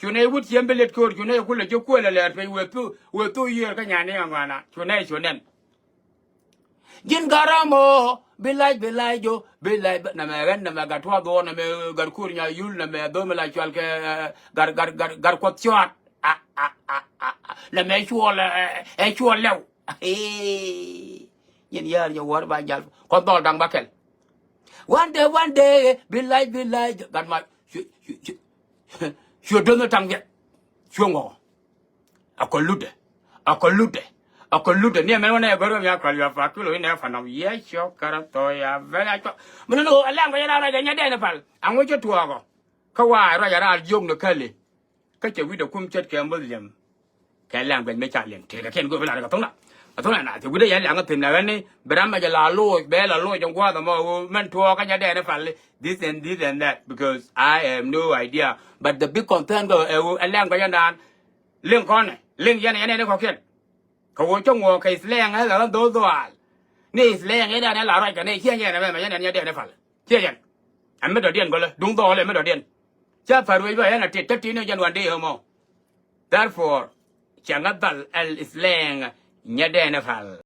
Cu nɛ wut ciɛm bi lɛt ko̱r, cu nɛ kulɛ jiök kuël ɛ lɛɛr piny wëë thu, wëë thu yiëër kä nyan ni ŋa ŋuana. Cu nɛ, cu nɛn. Ji̱n gat ram ɔ, bi lac, bi lac jo, bi lac, nɛmɛ ɣän, nɛmɛ gat tuɔɔk dhuɔɔr, nɛmɛ gat kur nya yul, nɛmɛ dho̱m la cual kɛ, eh, gat, gat, gat, gat kuɔth cuaat. A, a, a, a, a. Nɛmɛ cuɔl, eh, eh, cuɔl lɛw. Ee. Nyin yäär jɛ wäär ba jal. Kɔn dhɔl da̱ŋ ba kɛl. One day, one day, bi lac, bi lac, gat ma, cu, cu, cu, cu do̱n taŋ jɛ. Cu ŋɔ. A kɔ lutdɛ. A kɔ lutdɛ. A kɔ lutdɛ. Ni ɛmɛn wä nɛ bä ruɔm ya kɔl ya pa kilo inɛ fanɔm. Yɛ cɔ kara thɔ ya vɛ ya cɔ. Mɛ ni ni ɣöö a lɛŋ kɔ yɛ la rɔ jɛ nyɛ dɛn i̱ pal. A ŋuc cɛ tuɔɔkɔ. Kä wa rɔ jɛ raal jiök ni käli. Kä cɛ wi̱cdɛ kum ce̱tkɛ Muslim. Kɛ language mi ca liŋ tekɛ kɛn go̱o̱p i̱ lar kɛ thoŋna. Kɛ thoŋna na cɛ wi̱cdɛ yɛn laŋ kä thi̱n na ɣän ni bi ram mɛ jɛ la loc bɛ la loc in gua̱a̱th ɛmɔ ɣöö mɛn tuɔɔk kä nyɛ dɛn i̱ pal i̱ this and this and that because I have no idea. But the big concern kɛ ɛ ɣöö ɛ language ɛn daan. Liŋ kɔnɛ liŋ yɛn yɛn ɛn i̱ kɔ̱kiɛn. Kɛ ɣöö cä ŋuɔɔk kɛ i̱ lɛɛŋ ɛ la ɣän dho̱l dhɔaal. Ni i̱ lɛɛŋ ɛ daan ɛ la ruac kɛ ni ciɛ nyɛn ɛmɛ mɛ yɛn ɛn nyɛ dɛn i̱ pal. Ciɛ yɛn. Ɛmɛ dɔ̱diɛn gɔlɛ duŋ dhɔɔl ɛmɛ dɔ̱diɛn. Ca pa̱r wec bä ɛn a tit tä tit ni jɛn wan dee ɛmɔ. Therefore, cɛ ŋa dhal ɛl i̱ lɛɛŋ nyɛ dɛn i̱ pal.